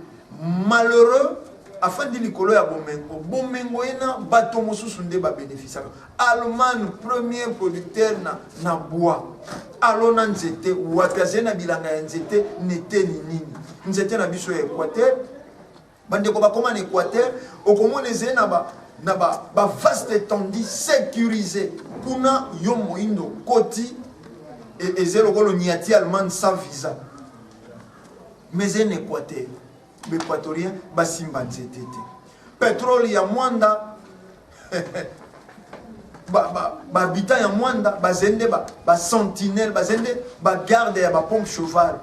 malheureux afandi likolo ya bomengo bomengo ye na bato mosusu nde babenefisiaka allemagne premier producteur na, na bois alona nzete wapi azali na bilanga ya nzete neteni nini nzete na biso ya équateur bandeko bakoma na équateur okomona ezali na ba na ba, ba vaste étendue sécurisé kuna yo moindo koti e, ezali lokola oniati allemagne sans visa mais ezali na équateur baéquatorien basimba nzete te pétrole ya mwanda bahabitant ba, ba ya mwanda bazali nde basentinelle ba bazali nde bagarde ya bapompe cheval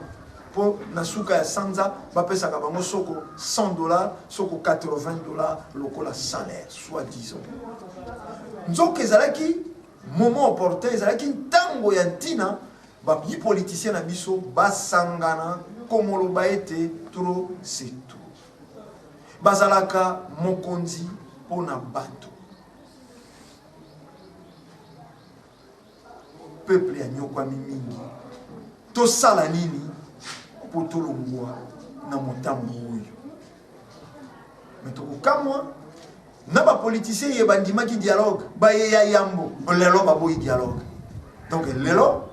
mpo na suka ya sanza bapesaka bango soko 100 dollars soko 80 dollars lokola salaire soit disant nzoka ezalaki moment opportun ezalaki ntango ya ntina bayi politicien na biso basangana komoloba ete trop c'est trop bazalaka mokonzi mpo na bato peuple anyokwami mingi tosala nini mpo tolongwa na motambo oyo me tokokamwa na bapoliticien ye bandimaki dialogue baye ya yambo lelo baboyi dialogue donc lelo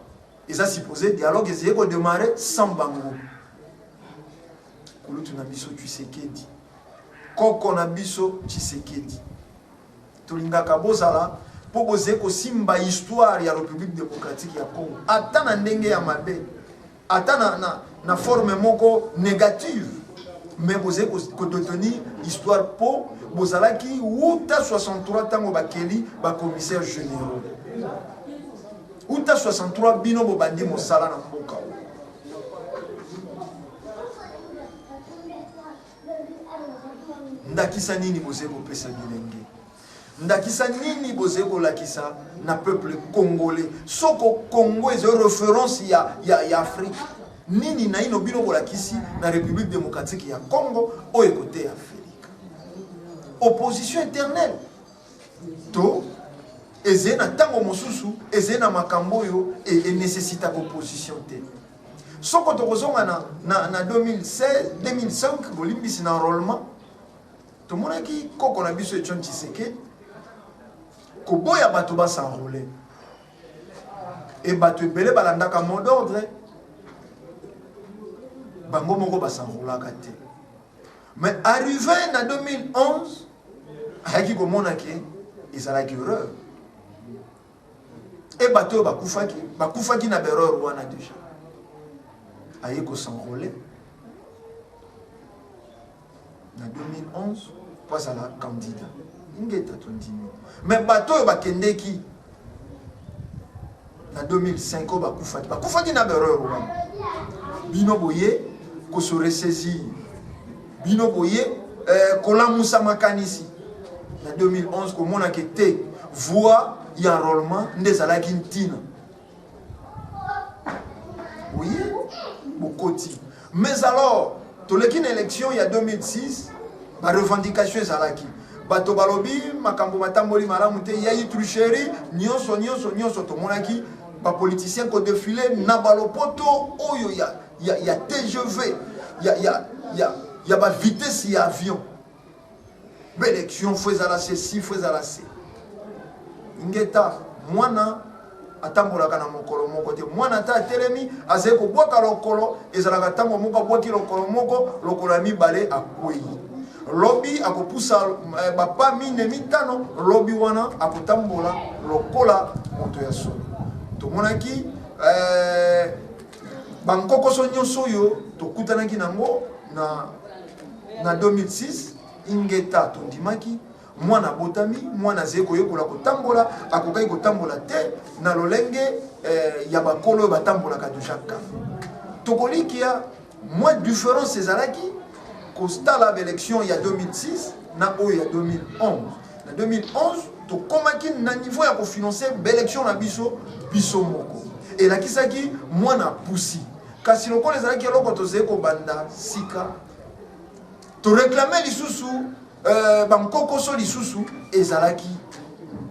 eza suppose dialogue ezali kodemare sans bango kulutu na biso Tshisekedi koko na biso Tshisekedi tolingaka bozala mpo bozali kosimba histoire ya République démocratique ya Congo ata na ndenge ya mabe. Ata na, na, na forme moko négative, mais bozali kodetenir histoire mpo bozalaki wuta 63 ntango bakeli bacommissaire généraux. Uta 63 bino bobandi mosala na mboka oyo. Ndakisa nini bozali kopesa bilenge? Ndakisa nini bozali kolakisa na peuple congolais? Soko Congo ezali reference ya, ya, ya Afrique, nini naino bino bolakisi na République démocratique ya Congo oyo ekoteya Afrique? Opposition éternelle to ezali na ntango mosusu ezali na makambo oyo enécessitaka opposition te. Soko tokozonga na, na, na 2016, 2005 bolimbisi na enrôlement, tomonaki koko na biso Etienne Tshisekedi koboya bato ba s'enrôler e bato ebele balandaka mot d'ordre bango moko basenrolaka te. Mais arrivé na 2011 ayaki komona ke ezalaki erreur e bato oyo bakufaki bakufaki na berreur wana déjà aye kosenrole na 2011 mpo azala candidat. Ingeta tondimi. Mais bato oyo bakendeki na 2005 oyo bakufaki bakufaki na berreur wana. Bino boye koso ressaisir, bino boye kolamusa makanisi na 2011 komona ke te voie ya enrôlement nde ezalaki ntina. Boye bokoti. Mais alors toleki na élection ya 2006, ba revendication ezalaki. Bato balobi makambo matamboli malamu te, yayi tricherie, nyonso nyonso nyonso tomonaki ba politiciens ko défiler na balopoto oyo ya, ya, ya TGV, ya, ya, ya, ya ba vitesse ya avion. L'élection faut ezala ceci, faut ezala ce. Ingeta mwana atambolaka na mokolo moko te. Mwana ata atelemi azali kobwaka lokolo, ezalaka ntango moko abwaki lokolo moko, lokolo ya mibale akwei. Lobi akopusa bapa mine mitano, lobi wana akotambola lokola moto ya solo. Tomonaki bankokoso nyonso oyo tokutanaki nango na, na 2006. Ingeta tondimaki mwana abotami, mwana azali koyekola kotambola, akokaki kotambola te na lolenge ya bakolo oyo batambolaka deja kala. Tokolikia mwa différence ezalaki kostala baélection ya 2006 na oyo ya 2011. Na 2011 tokomaki na niveau ya kofinancer baélection na biso biso moko, elakisaki mwana pusi. Kasi lokola ezalaki eloko tozali kobanda sika, toreklame lisusu bankokoso lisusu ezalaki.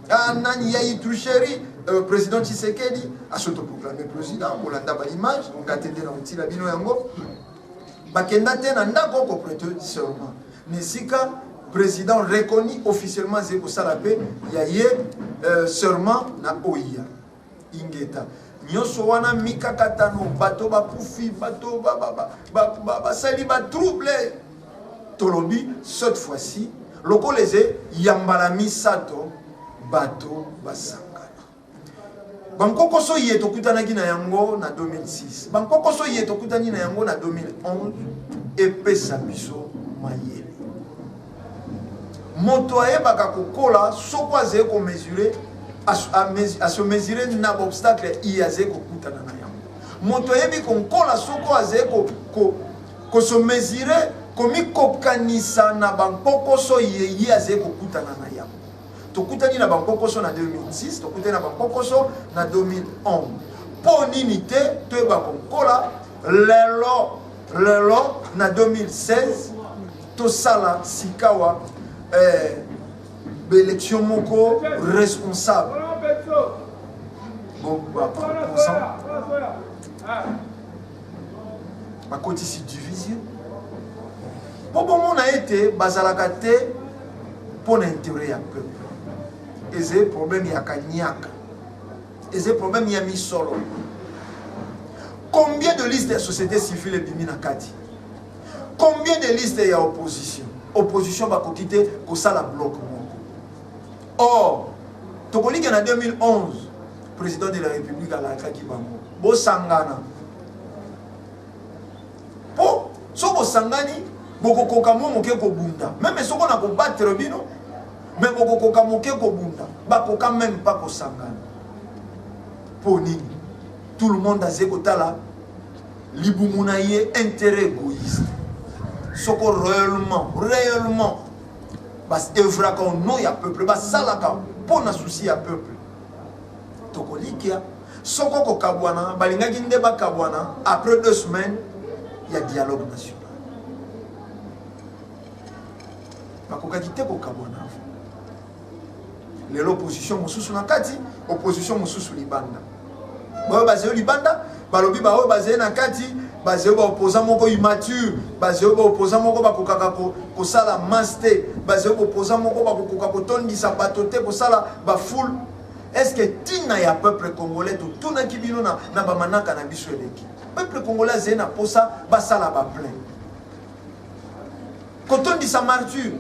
Ah, nani yayi tricherie, président Tshisekedi asotoproclame président, bolanda ba image nga te nde na kotila bino yango. Bakenda te na ndako koprêter serment na esika président reconnu officiellement azali kosala mpe ya ye serment na oya. Ingeta nyonso wana mikakatano, bato bakufi, bato basali ba trouble. Tolobi cette fois-ci lokola eze yambala misato bato basangana. Bankokoso ye tokutanaki na yango na 2006, bankokoso ye tokutani na yango na 2011, epesa biso mayele. Moto ayebaka kokola soko azali komesure, aso mesure na baobstacle iye azali kokutana na yango. Moto ayebi konkola soko azali koso mesure, komikokanisa na bankokoso ye ye azali kokutana na yango. Tokutani na bankokoso na 2006, tokutani na bankokoso na 2011. Mpo nini te toyeba konkola lelo lelo na 2016 tosala sikawa baélection moko responsable. Bon, baproposant bakotisi division mpo bomona ete bazalaka te mpo na intérêt ya peuple. Ezali problème ya kanyaka, ezali problème ya misolo. Combien de listes ya société civile ebimi na kati? Combien de listes ya opposition? Opposition bakoki te kosala bloc moko. Or tokolika na 2011 président de la République alakaki bango bosangana. Soki bosangani bokokoka mwa moke kobunda, meme soko na kobattre bino, me bokokoka moke kobunda. Bakoka meme pas kosangana. Mpo nini? Tout le monde azali kotala libumu na ye, intérêt égoïste. Soko réellement, réellement bas œuvraka au nom ya peuple, basalaka mpo na souci ya peuple, tokolikia soko kokabwana balingaki nde bakabwana après 2 semaines ya dialogue national. Bakokaki te kokabwana avant. Lelo opposition mosusu na kati, opposition mosusu libanda. Baoyo bazali libanda balobi baoyo bazali na kati bazali baopposant moko immature, bazali baopposant moko bakokaka kosala masse te, bazali baopposant moko bakokoka kotondisa bato te, kosala bafoule. Est-ce que ntina ya peuple congolais totunaki bino na bamanaka na biso eleki? Peuple congolais azali na posa basala baplein, kotondisa martyr,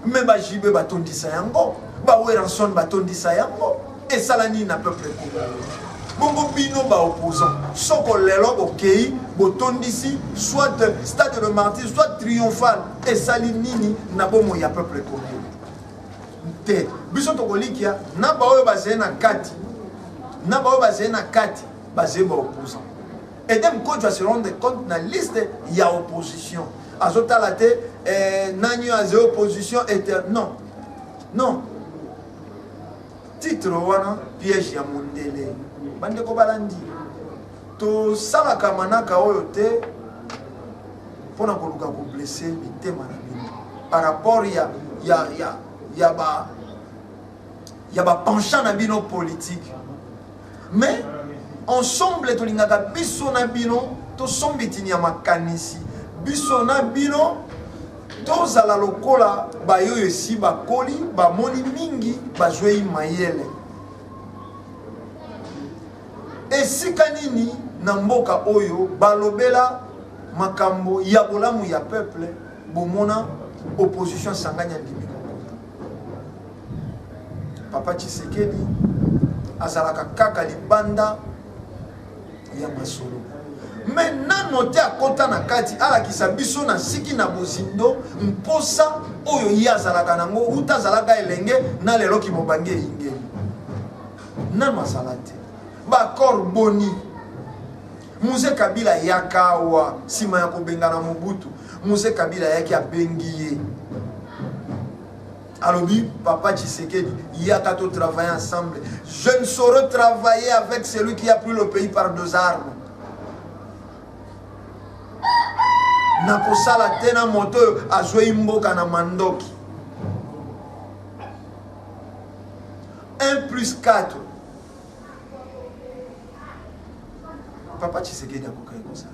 me bajibe batondisa yango, baweranson batondisa yango, esala nini na peuple congolais? Bongo bino baopposant, soko lelo bokei botondisi soit stade de martyr, soit triomphal, esali nini na bomoi ya peuple congolais? Te, biso tokolikia na baoyo bazali na kati, na baoyo bazali na kati bazali baopposant. Edem Kodjo se rendre compte na liste ya opposition, azotala te nani oyo azali opposition ete non, non, titre wana piège ya mondele. Bandeko balandi, tosalaka manaka oyo te mpona koluka koblesse mitema na bino par rapport ya ba penchant na bino politique, mais ensemble tolingaka biso na bino tosombitini ya makanisi, biso na bino tozala lokola bayoyo esi bakoli, bamoni mingi, bazwei mayele. Esika nini na mboka oyo balobela makambo ya bolamu ya peuple, bomona opposition sangani andimi kokota? Papa Tshisekedi azalaka kaka libanda ya masolo, me nano te akota na kati alakisa biso na siki na bozindo mposa oyo ye azalaka nango uta azalaka elenge na lelo kimobange eyingeli nano azala te. Baaccord boni Mzee Kabila yaka awa nsima ya kobengana Mobutu? Mzee Kabila ayaki, abengi ye, alobi: papa Tshisekedi, yaka to travailler ensemble. Je ne saurais travailler avec celui qui a pris le pays par deux armes. Nakosala te na moto oyo azwei mboka na mandoki. 1 plus 4, papa Tshisekedi akokaki kosala,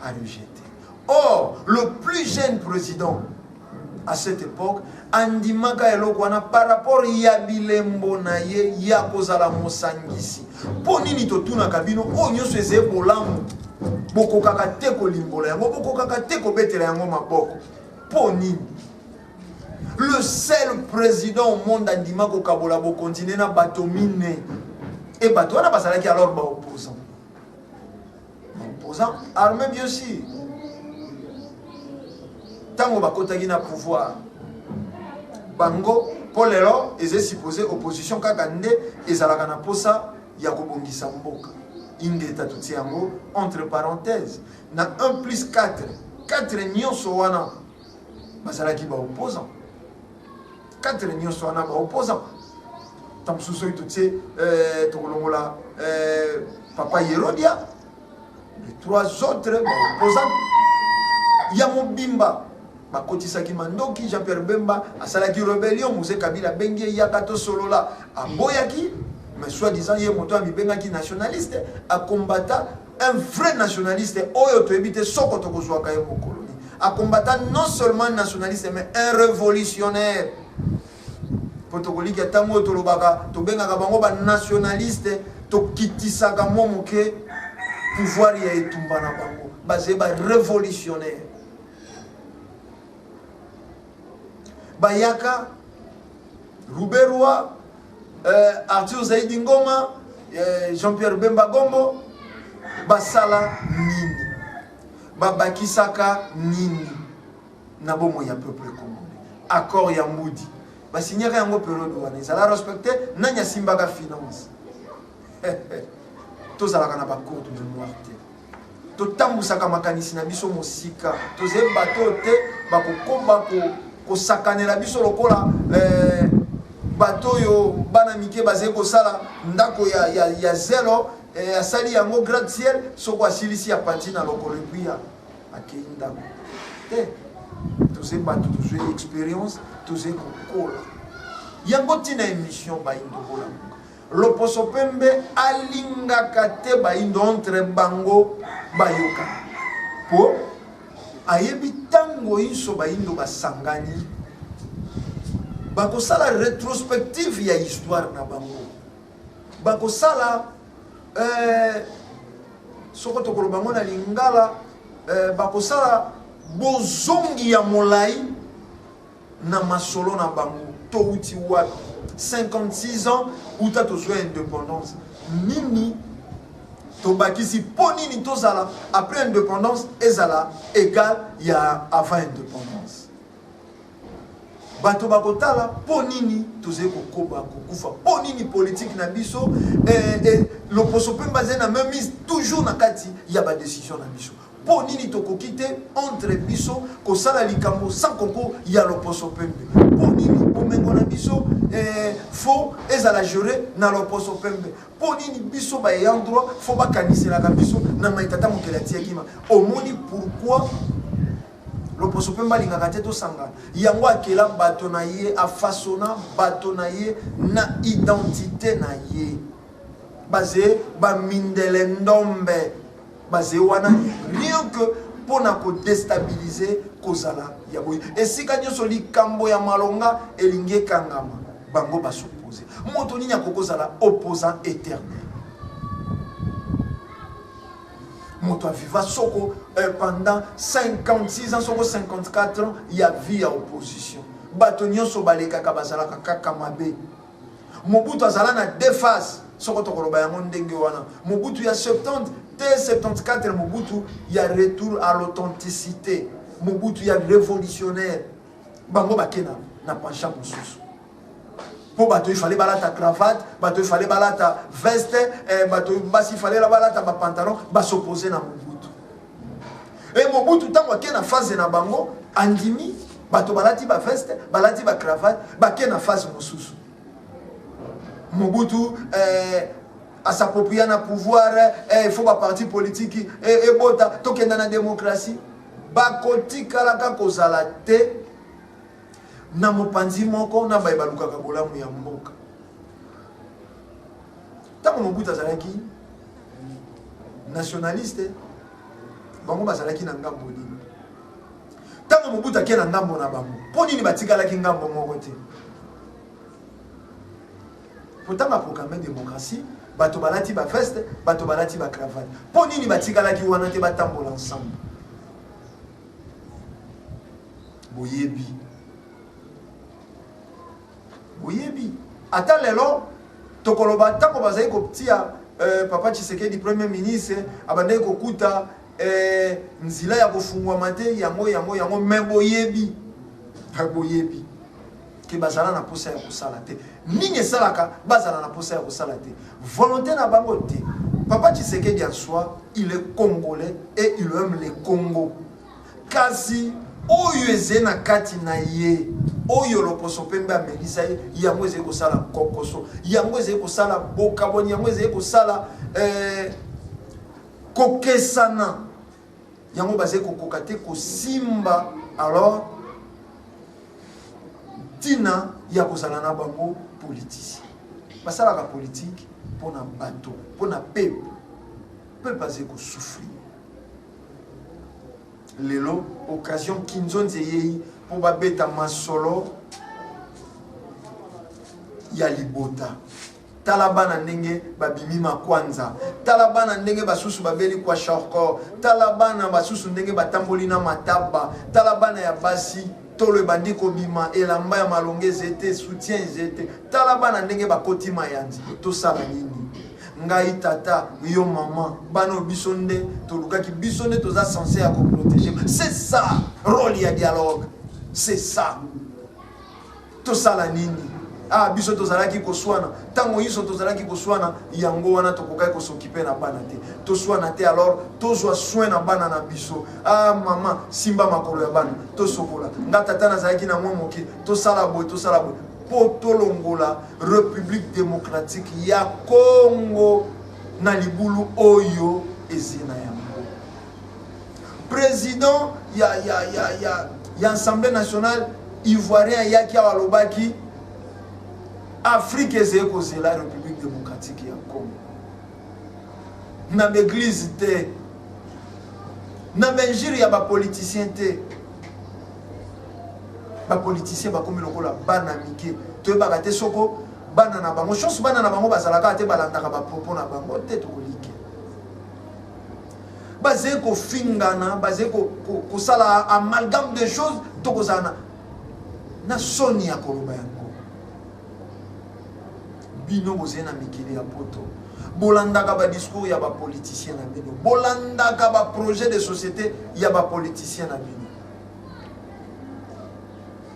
a rejeté. Or le plus jeune président à cette époque andimaka eloko wana par rapport ya bilembo na ye ya kozala mosangisi. Mpo nini totunaka bino oyo nyonso ezali bolamu, bokokaka te kolimbola yango, bokokaka te kobetela yango maboko? Mpo nini le seul président au monde andima kokabola bokonzi na bato mine, e bato wana bazalaki alors baopposant, baopposant armé bien sûr? Ntango bakotaki na pouvoir bango, mpo lelo eza supposé opposition kaka nde ezalaka na posa ya kobongisa mboka. Ingeta, totie yango entre parenthèse, na 1 plus 4, 4 nyonso wana bazalaki baopposant, 4 nyonso wana baopposant. Ntango mosusu soki totie tokolongola papa Yerodia, les trois autres baopposant ya mobimba bakotisaki mandoki. Jean-Pierre Bemba asalaki rébellion, Mzee Kabila abengi ye: yaka tosolola. Aboyaki, mais soi-disant ye moto amibengaki nationaliste, akombata un vrai nationaliste oyo toyebi te soko tokozwaka ye mokoloni. Akombata non seulement nationaliste mais un révolutionnaire, po tokoliki ntango oyo tolobaka, tobengaka bango banationaliste, tokitisaka mwa moke pouvoir ya etumba na bango. Bazali barévolutionnaire, bayaka Ruberwa, Arthur Zaidi Ngoma, Jean-Pierre Bemba Gombo, basala nini? Babakisaka nini na bomoi ya peuple congolais? Accord ya Mbudi basignaka yango periode wana ezala respecte? Nani asimbaka finance? Tozalaka na bacourte mémoire te, totambusaka makanisi na biso mosika. Tozali bato oyo te bakokoba kosakanela biso lokola eh, bato oyo bana mike bazali kosala ndako ya, ya, ya zelo eh, asali yango gratte ciel, soko asilisi apanzi na lokolo epui akei ndako te. Tozali bato tozwi experience, tozali kokola. Yango ntina émission Bayindo Bolamuka. Loposo pembe alingaka te bayindo entre bango bayokana, po ayebi tango inso bayindo basangani bakosala retrospective ya histoire na bango, bakosala eh, soko tokoloba yango na lingala eh, bakosala bozongi ya molai na masolo na bango. Towuti wapi? 56 ans uta tozwa independance, nini tobakisi? Mpo nini tozala après independance ezala égal ya avant independance? Bato bakotala mpo nini tozali kokoba kokufa, mpo nini politike na biso eh, eh, loposo pembe azali na même mise toujours na kati ya badécision na biso. Mpo nini tokoki te entre biso kosala likambo sans concours ya loposo pembe? Mpo nini bomengo na biso eh, fo ezala gere na loposo pembe? Mpo nini biso ba ayant droit fo bakaniselaka biso na mai tata mokeli atiyaki ma? Omoni pourquoi loposo pembe alingaka te tosangana? Yango akela bato na ye, afasona bato na ye na identite na ye. Baze bamindele ndombe baze wana rien que mpo na kodestabilize kozala ya boye. Esika nyonso likambo ya malonga elingi ekangama, bango basopose. Moto nini akoki kozala opposant éternel? Moto aviva soko eh, pendant 56 ans, soko 54 ans ya vie ya opposition. Bato nyonso balekaka bazalaka kaka mabe. Mobutu azala na deux phases, soko tokoloba yango ndenge wana. Mobutu ya 70 te 74, Mobutu ya retour à l'authenticité, Mobutu ya révolutionnaire. Bango bake na, na penchant mosusu, mpo bato ifale balata cravate, bato ifale balata veste eh, bato basi ifale balata bapantalon, basopose na Mobutu. E Mobutu ntango ake na phase na bango, andimi bato balati baveste, balati bacravate, bake na phase mosusu. Mobutu eh, asapropria na pouvoir eh, il faut baparti politique eh, ebota tokenda na démocratie. Bakotikalaka kozala te na mopanzi moko na baye balukaka bolamu ya mboka. Ntango Mobutu azalaki nationaliste, bango bazalaki na ngambo nini? Ntango Mobutu ake na ngambo na bango, mpo nini batikalaki ngambo moko te? Po ntango aproclame démocratie, bato balati baveste, bato balati bacravate, mpo nini batikalaki wana te batambola ensemble? Boyebi, boyebi ata lelo tokoloba, ntango bazali kotia euh, papa Tshisekedi premier ministre, abandaki kokuta eh, nzela ya kofungwama te, yango yango yango. Me boyebi, boyebi ke bazala na posa ya kosala te. Nini esalaka bazala na posa ya kosala te? Volonté na bango te. Papa Tshisekedi en soi, il est congolais et il aime le Congo. Kasi oyo ezali na kati na ye, oyo loposo pembe amelisa ye, yango ezali kosala kokoso, yango ezali kosala bokabwani, yango ezali kosala eh, kokesana, yango bazali kokoka te kosimba. Alors ntina ya kozala na bango politicien, basalaka politike mpona bato, mpona peuple. Peuple azali kosouffrir lelo. Occasion kinzonzi eyei mpo babeta masolo ya libota. Tala bana ndenge babimi makwanza, tala bana ndenge basusu babeli kwashiorkor, tala bana basusu ndenge batamboli na mataba, tala bana ya basi tolo ebandi kobima, elamba ya malonga eze te, soutien eze te, tala bana ndenge bakoti mayanzi. Tosala nini? Ngai tata, yo mama, bana oyo biso nde tolukaki, biso nde toza censé ya koprotéger. C'est ça rôle ya dialogue, c'est ça. Tosala nini? Ah, biso tozalaki koswana ntango nyonso, tozalaki koswana, yango wana tokokaki kosokipe na bana te. Toswana te, alors tozwa soin na bana na biso. Ah mama, simba makolo ya bana, tosokola. Nga tata nazalaki na mwa moke, tosala boye, tosala boye mpo tolongola République démocratique ya Congo na libulu oyo ezina yango. Président ya Assemblée nationale ivoirien ayaki awa, alobaki Afrique ezali kozela République démocratique ya Congo. Na baeglise te, na bainjure ya bapoliticien te. Bapoliticien bakomi lokola bana mike, toyebaka te soko bana na bango chance, bana na bango bazalaka te, balandaka bapropos na bango te. Tokolike bazali kofingana, bazali kosala amalgame de choses, tokozala na soni ya koloba yango. Bino bozali na mikili ya poto, bolandaka badiscours ya bapoliticien na bino, bolandaka baprojet de société ya bapoliticien na bino.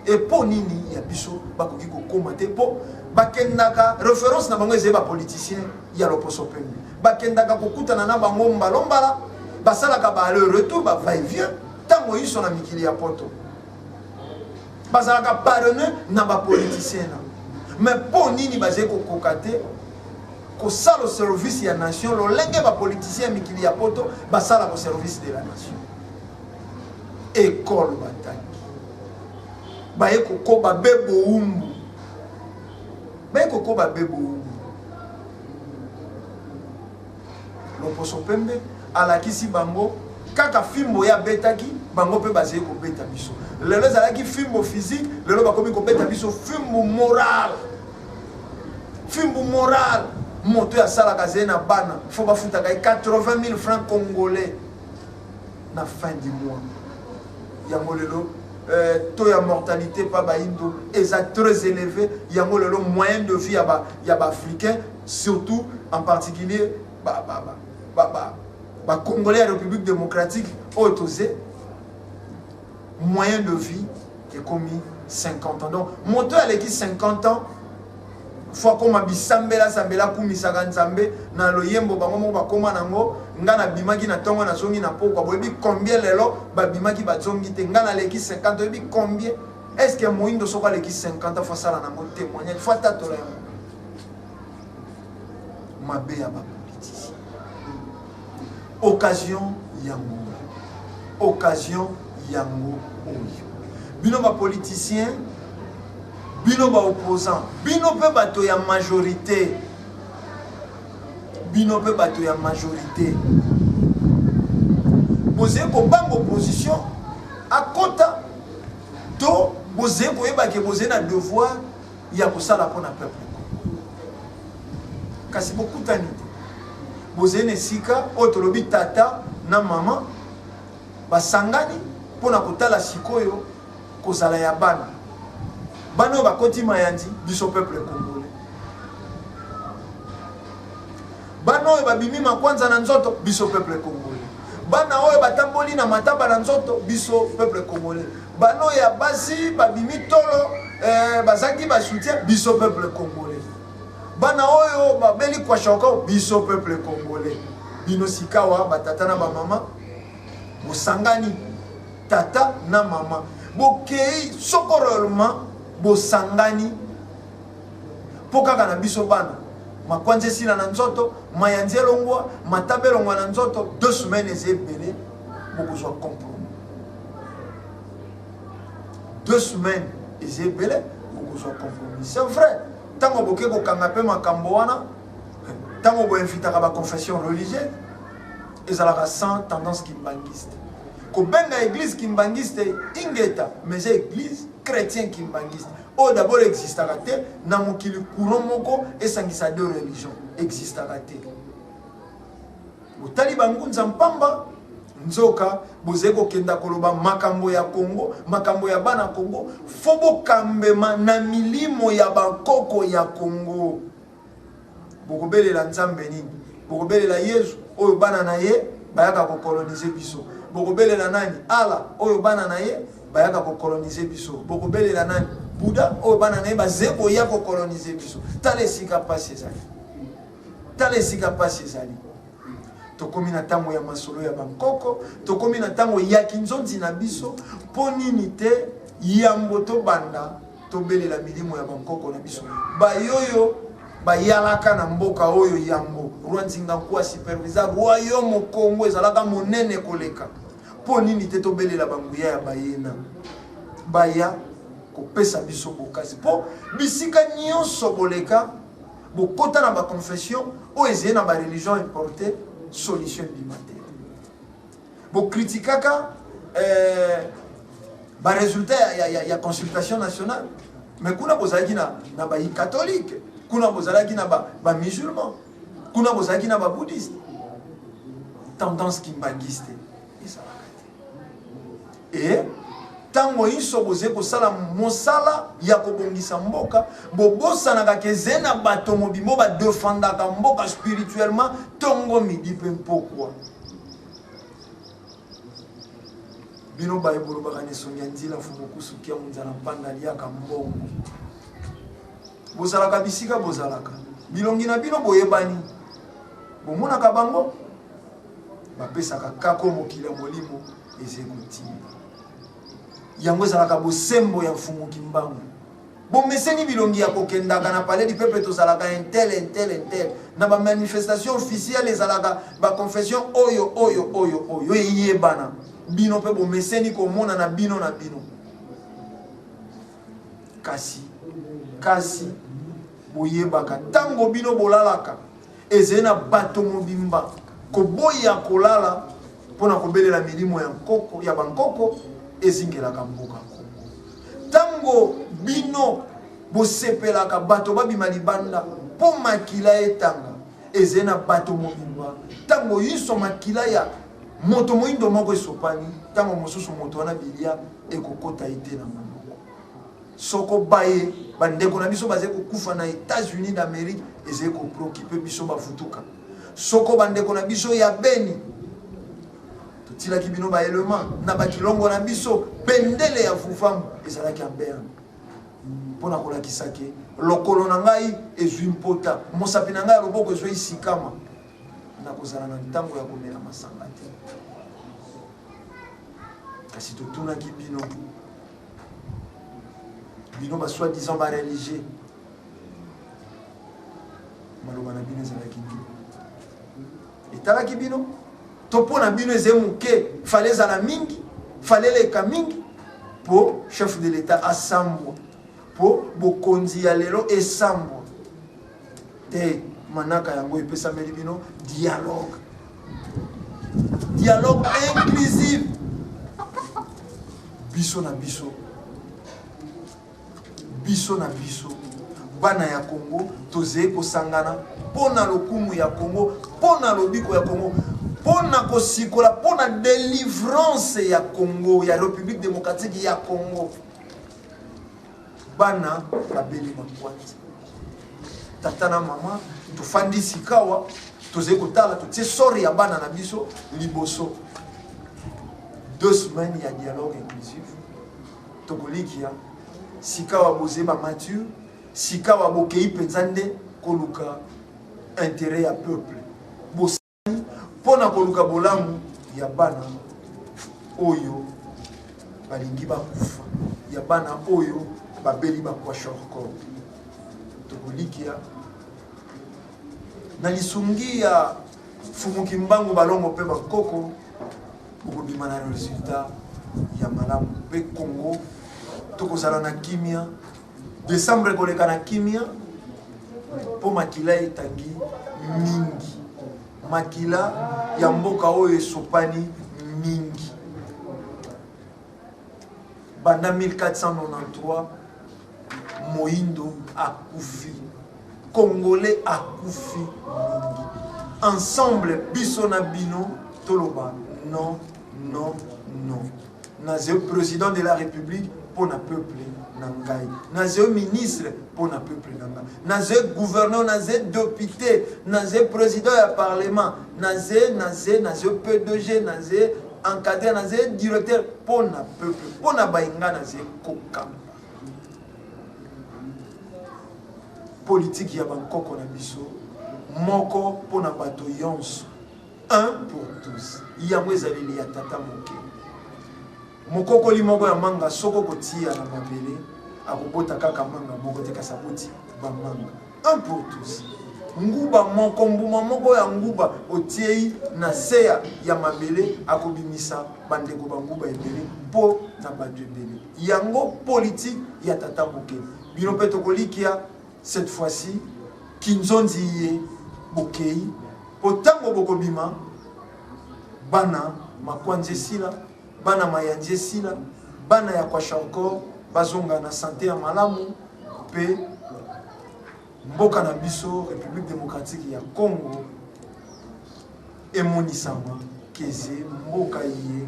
E mpo nini ya biso bakoki kokóma te? Mpo bakendaka, référence na bango ezali bapoliticien ya loposo pembe. Bakendaka kokutana na bango mbala mbala, basalaka ba aller retour, ba va et vient ntango yiso na mikili ya poto, bazalaka parraine na bapoliticien na. Mais mpo nini bazali kokoka te kosala service ya nation lolenge bapoliticien ya mikili ya poto basalaka service de la nation? Ekole batangi, baye kokoba be bowumbu, baye kokoba be bowumbu. Loposo pembe alakisi bango kaka fimbo ye abetaki bango, mpe bazali kobeta biso lelo. Ezalaki fimbo physique, lelo bakomi kobeta biso fimbo moral, fimbo moral. Moto oyo asalaka, azali na bana, fo bafutaka ye 80 000 francs congolais na fin du mois. Yango lelo taux ya mortalité pa bayindo eza très élevé. Yango lelo moyen de vie ya baafricain, surtout en particulier bacongolais ya République démocratique oyo toze, moyen de vie ekomi 50 ans. Donc moto oyo aleki 50 ans, fo akóma bisambela sambela, akumisaka Nzambe na loyembo. Bango moko bakóma nango: "Nga nabimaki na ntongo, nazongi na pokwa." Boyebi combien lelo babimaki, bazongi te? "Nga naleki 50." Oyebi combien? Est ce que moyindo soko aleki 50 ans, fo asala nango témoignage, fo atatola yango? Mabe ya bapoliticien. Occasion yango, occasion yango oyo. Bino bapoliticien, bino baopposant, bino mpe bato ya majorité, bino mpe bato ya majorité, bozali kobanga opposition akota to bozali koyeba ke bozali na devoir ya kosala mpona peuple, kasi bokutani te. Bozali na esika oyo tolobi tata na mama basangani mpona kotala sikoyo kozala ya bana. Bana oyo bakoti mayandi, biso peuple congolais. Bana oyo babimi makwanza na nzoto, biso peuple congolais. Bana oyo batamboli na mataba na nzoto, biso peuple congolais. Bana oyo ya basi babimi tolo, bazangi basoutien, biso peuple congolais. Bana oyo babeli kwashiorkor, biso peuple congolais. Bino sikawa batata na bamama bosangani, tata na mama bokei soko réellement bosangani mpo kaka na biso bana makwanza esila na nzoto, mayanzi elongwa, mataba elongwa na nzoto. 2 semaines eza ebele, bokozwa compromis. 2 semaines eza ebele, bokozwa compromis. C'est vrai, ntango boke kokanga mpe makambo wana, ntango boinvitaka baconfession religieuse, ezalaka sans tendance kimbangiste. Kobenga église kimbangiste, ingeta, mais eza église chrétien kimbangiste oyo d'abord existaka te na mokili. Courant moko esangisa deux religions existaka te. Botali bangunza mpamba, nzoka bozali kokenda koloba makambo ya Kongo, makambo ya bana Kongo. Fo bokambema na milimo ya bakoko ya Kongo. Bokobelela Nzambe nini? Bokobelela Yezu oyo bana na ye bayaka kokolonize biso. Bokobelela nani? Allah oyo bana na ye bayaka kokolonize biso. Bokobelela nani? Buddha oyo bana na ye baze koya kokolonize biso. Tala esika mpasi ezali, tala esika mpasi ezali. Tokomi na ntango ya masolo ya bankoko, tokomi na ntango ya kinzonzi na biso. Mpo nini te yambo tobanda tobelela milimo ya bankoko na biso bayoyo bayalaka na mboka oyo yambo roi Nzinga Nkuwa supervisa royaume Congo ezalaka monene koleka. Mpo nini te tobelela banguya ya bayena baya kopesa biso bokasi? Mpo bisika nyonso boleka bokota na baconfession oyo ezali na bareligion importe, solution ebima te. Bokritikaka baresultat ya consultation nationale, mais kuna bozalaki na bayi catholique, kuna bozalaki na bamusulman, kuna bozalaki na babouddhiste. Tendance kimbangiste ezalaka te. E ntango inso bozali kosala mosala ya kobongisa mboka, bobosanaka ke ze na bato mobimbo badefendaka mboka spirituellement ntongo midi mpe mpokwa. Bino baye bolobaka na esongi ya nzila fumokusu kiamu nzala mpanda aliaka mbongo, bozalaka bisika bozalaka, bilongi na bino boyebani, bomonaka bango bapesaka kako mokili ya molimo ezali kotinda yango. Ezalaka bosembo ya Mfumu Kimbangu. Bomeseni bilongi ya kokendaka na palais du peuple, tozalaka intel intel intel na bamanifestation officielle, ezalaka baconfession oyo oyo oyo oyo eyebana. Bino mpe bomeseni komona na bino na bino, kasi boyebaka ntango bino bolalaka, ezali na bato mobimba koboya kolala mpona kobelela milimo ya nkoko ya bankoko ezingelaka mboka Kongo. Ntango bino bosepelaka bato babima libanda mpo makila etanga, ezali na bato mobimba ntango yiso makila ya moto moyindo moko esopani, ntango mosusu moto wana bilia ekokota ye te na monoko. Soko baye bandeko na biso bazali kokufa na États-Unis d'Amérique, ezali kopreokipe biso bafutuka. Soko bandeko na biso ya Beni, totilaki bino baelema na bakilongo na biso, bendele ya Vuvamu ezalaki ya Berne mpo na kolakisa ke lokolo na ngai ezwi mpota, mosapi na ngai ya loboko ezwi sikama, nakozala na ntango ya komela masanga te. Kasi totunaki bino, bino ba soi-disant ba religieux, maloba na bino ezalaki nini? Etalaki bino to mpo na bino ezali moke, fale ezala mingi, fale eleka mingi mpo chef de l'État asambwa, mpo bokonzi ya lelo esambwa te. Manaka yango epesameli bino dialogue, dialogue inclusive, biso na biso, biso na biso bana ya Congo tozali kosangana mpo na lokumu ya Congo, mpo na lobiko ya Congo, mpo na kosikola, mpo na délivrance ya Congo, ya République démocratique ya Congo. Bana babeli makwati, tata na mama tofandi sikawa tozali kotala, totie sori ya bana na biso liboso. 2 semaines ya dialogue inclusif, tokolikia sikawa bozali bamature, sikawa bokei mpenza nde koluka intérêt ya peuple, bosani mpo na koluka bolamu ya bana oyo balingi bakufa, ya bana oyo babeli bakwashiorkor. Tokolikia na lisungi ya Fumu Kimbangu, balongo mpe bakoko, bokobima na resultat ya malamu mpe Congo tokozala na kimia. Décembre ekoleka na kimia mpo makila etangi mingi, makila ya mboka oyo esopani mingi banda 1493. Moyindo akufi, Congolais akufi mingi. Ensemble biso na bino toloba non, non, non. Naze président de la République. mpo na peuple na ngai, naze ministre mpo na peuple na ngai, naze gouverneur, naze député, naze président ya parlement, naze naze naze PDG, naze encadré, naze directeur mpo na peuple, mpo na baye ngai naze kokamba. Politiki ya bankoko na biso moko mpo na bato yonso, un pour tous, yango ezaleli ya tata moke. Mokokoli moko ya manga soko okotia na mabele akobota kaka manga moko te, kasi aboti bamanga. Un pour tous. Nguba moko, mbuma moko ya nguba otiei na se ya mabele akobimisa bandeko banguba ebele mpo na bato ebele. Yango politike ya tata moke. Bino mpe tokolikia cette fois-ci kinzonzi ye bokei mpo ntango bokobima bana makwanzi esila, bana mayanzi esila, bana ya kwashiorkor bazonga na sante ya malamu mpe mboka na biso République démocratique ya Congo emonisama keze mboka ye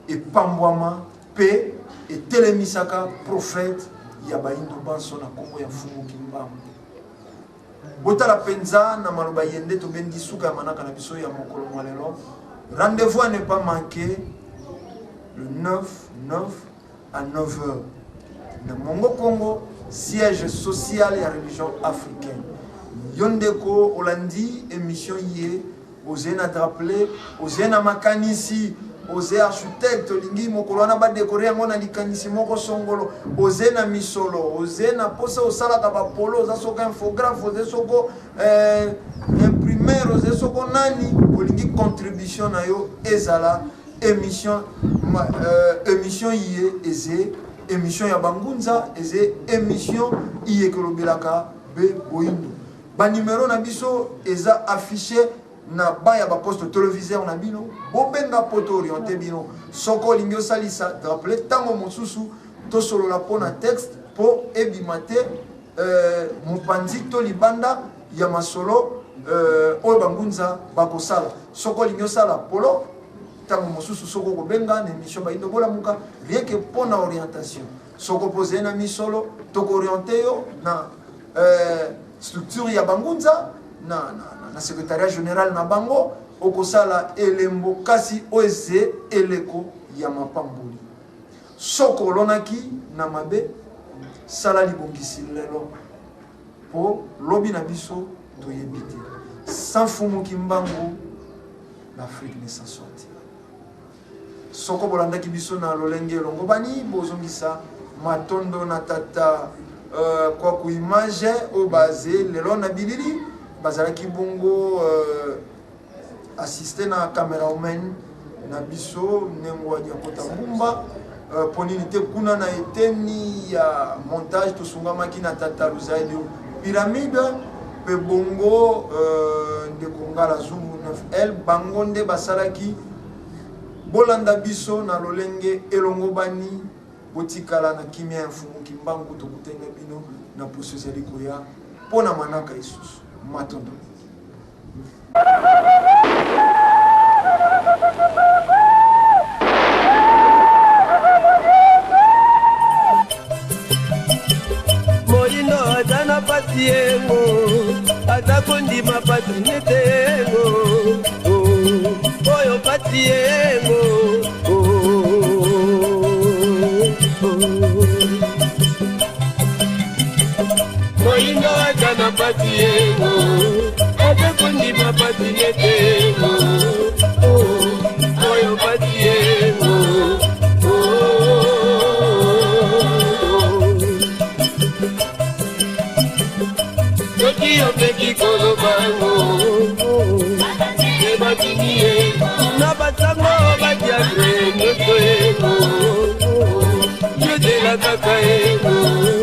epambwama mpe etelemisaka prophète ya bayindo banso na nkombo ya Mfumu Kimbangu. Botala mpenza na maloba ye nde tobendi suka ya manaka na biso ya mokolo mwa lelo. Rendez-vous à ne pas manquer le 9 9 à 9h na Mongo Congo, siège social ya religion africaine. Yo ndeko olandi émission ye, ozali na drapelet, ozali na makanisi, oze architecte, olingi mokolo wana badekore yango na likanisi moko songolo, oze na misolo, oze na posa osalaka bapolo, oza soko infographe, oze soko imprimeur, oze soko nani, olingi contribution na yo ezala émission, émission iye eze émission ya bangunza, eze émission iye kolobelaka be boyindo. Ba numero na biso eza affiché na ba ya ba poste téléviseur na bino, bobenga po to orienter bino. Soko olingi osalisa drapelet ntango mosusu tosolola po na texte po ebima te mopanzi to libanda ya masolo oyo bangunza bakosala. Soko olingi osala polo ntango mosusu soko okobenga na émission Bayindo Bolamuka, rien que po na orientation. Soko poze na misolo tokoriente yo na structure ya bangunza na secrétariat général na bango, okosala elembo kasi oyo eze eleko ya mapamboli. Soko olonaki na mabe, sala libongisi lelo po lobi na biso toyebi te. Sans Mfumu Kimbangu, l'Afrique ne s'en sortira. Soko bolandaki biso na lolenge elongo bani, bozongisa matondo na tata Kwaku image oyo baze lelo na bilili bazalaki bongo assisté na cameraman na biso Nengo ya Diakota Mbumba. Po nini te kuna na eteni ya montage tosungamaki na tata Luzadio Pyramide pe bongo ndeko Ngala Zungu 9L bango nde basalaki. Bolanda biso na lolenge elongo bani, botikala na kimia ya Mfumu Kimbangu. Tokutani na bino na poso ezali koya mpo na manaka isusu. Matondo. Moyindo aza na pasi yengo, aza kondima pasi nete yengo, oyo pasi yengo. Moyindo aza na pasi yengo, aza kondima pasi nete yengo, oyo pasi yengo. Soki omeki koloba ngo, ebatini ye na basango badiatre nyonso yengo, yozela kaka yengo.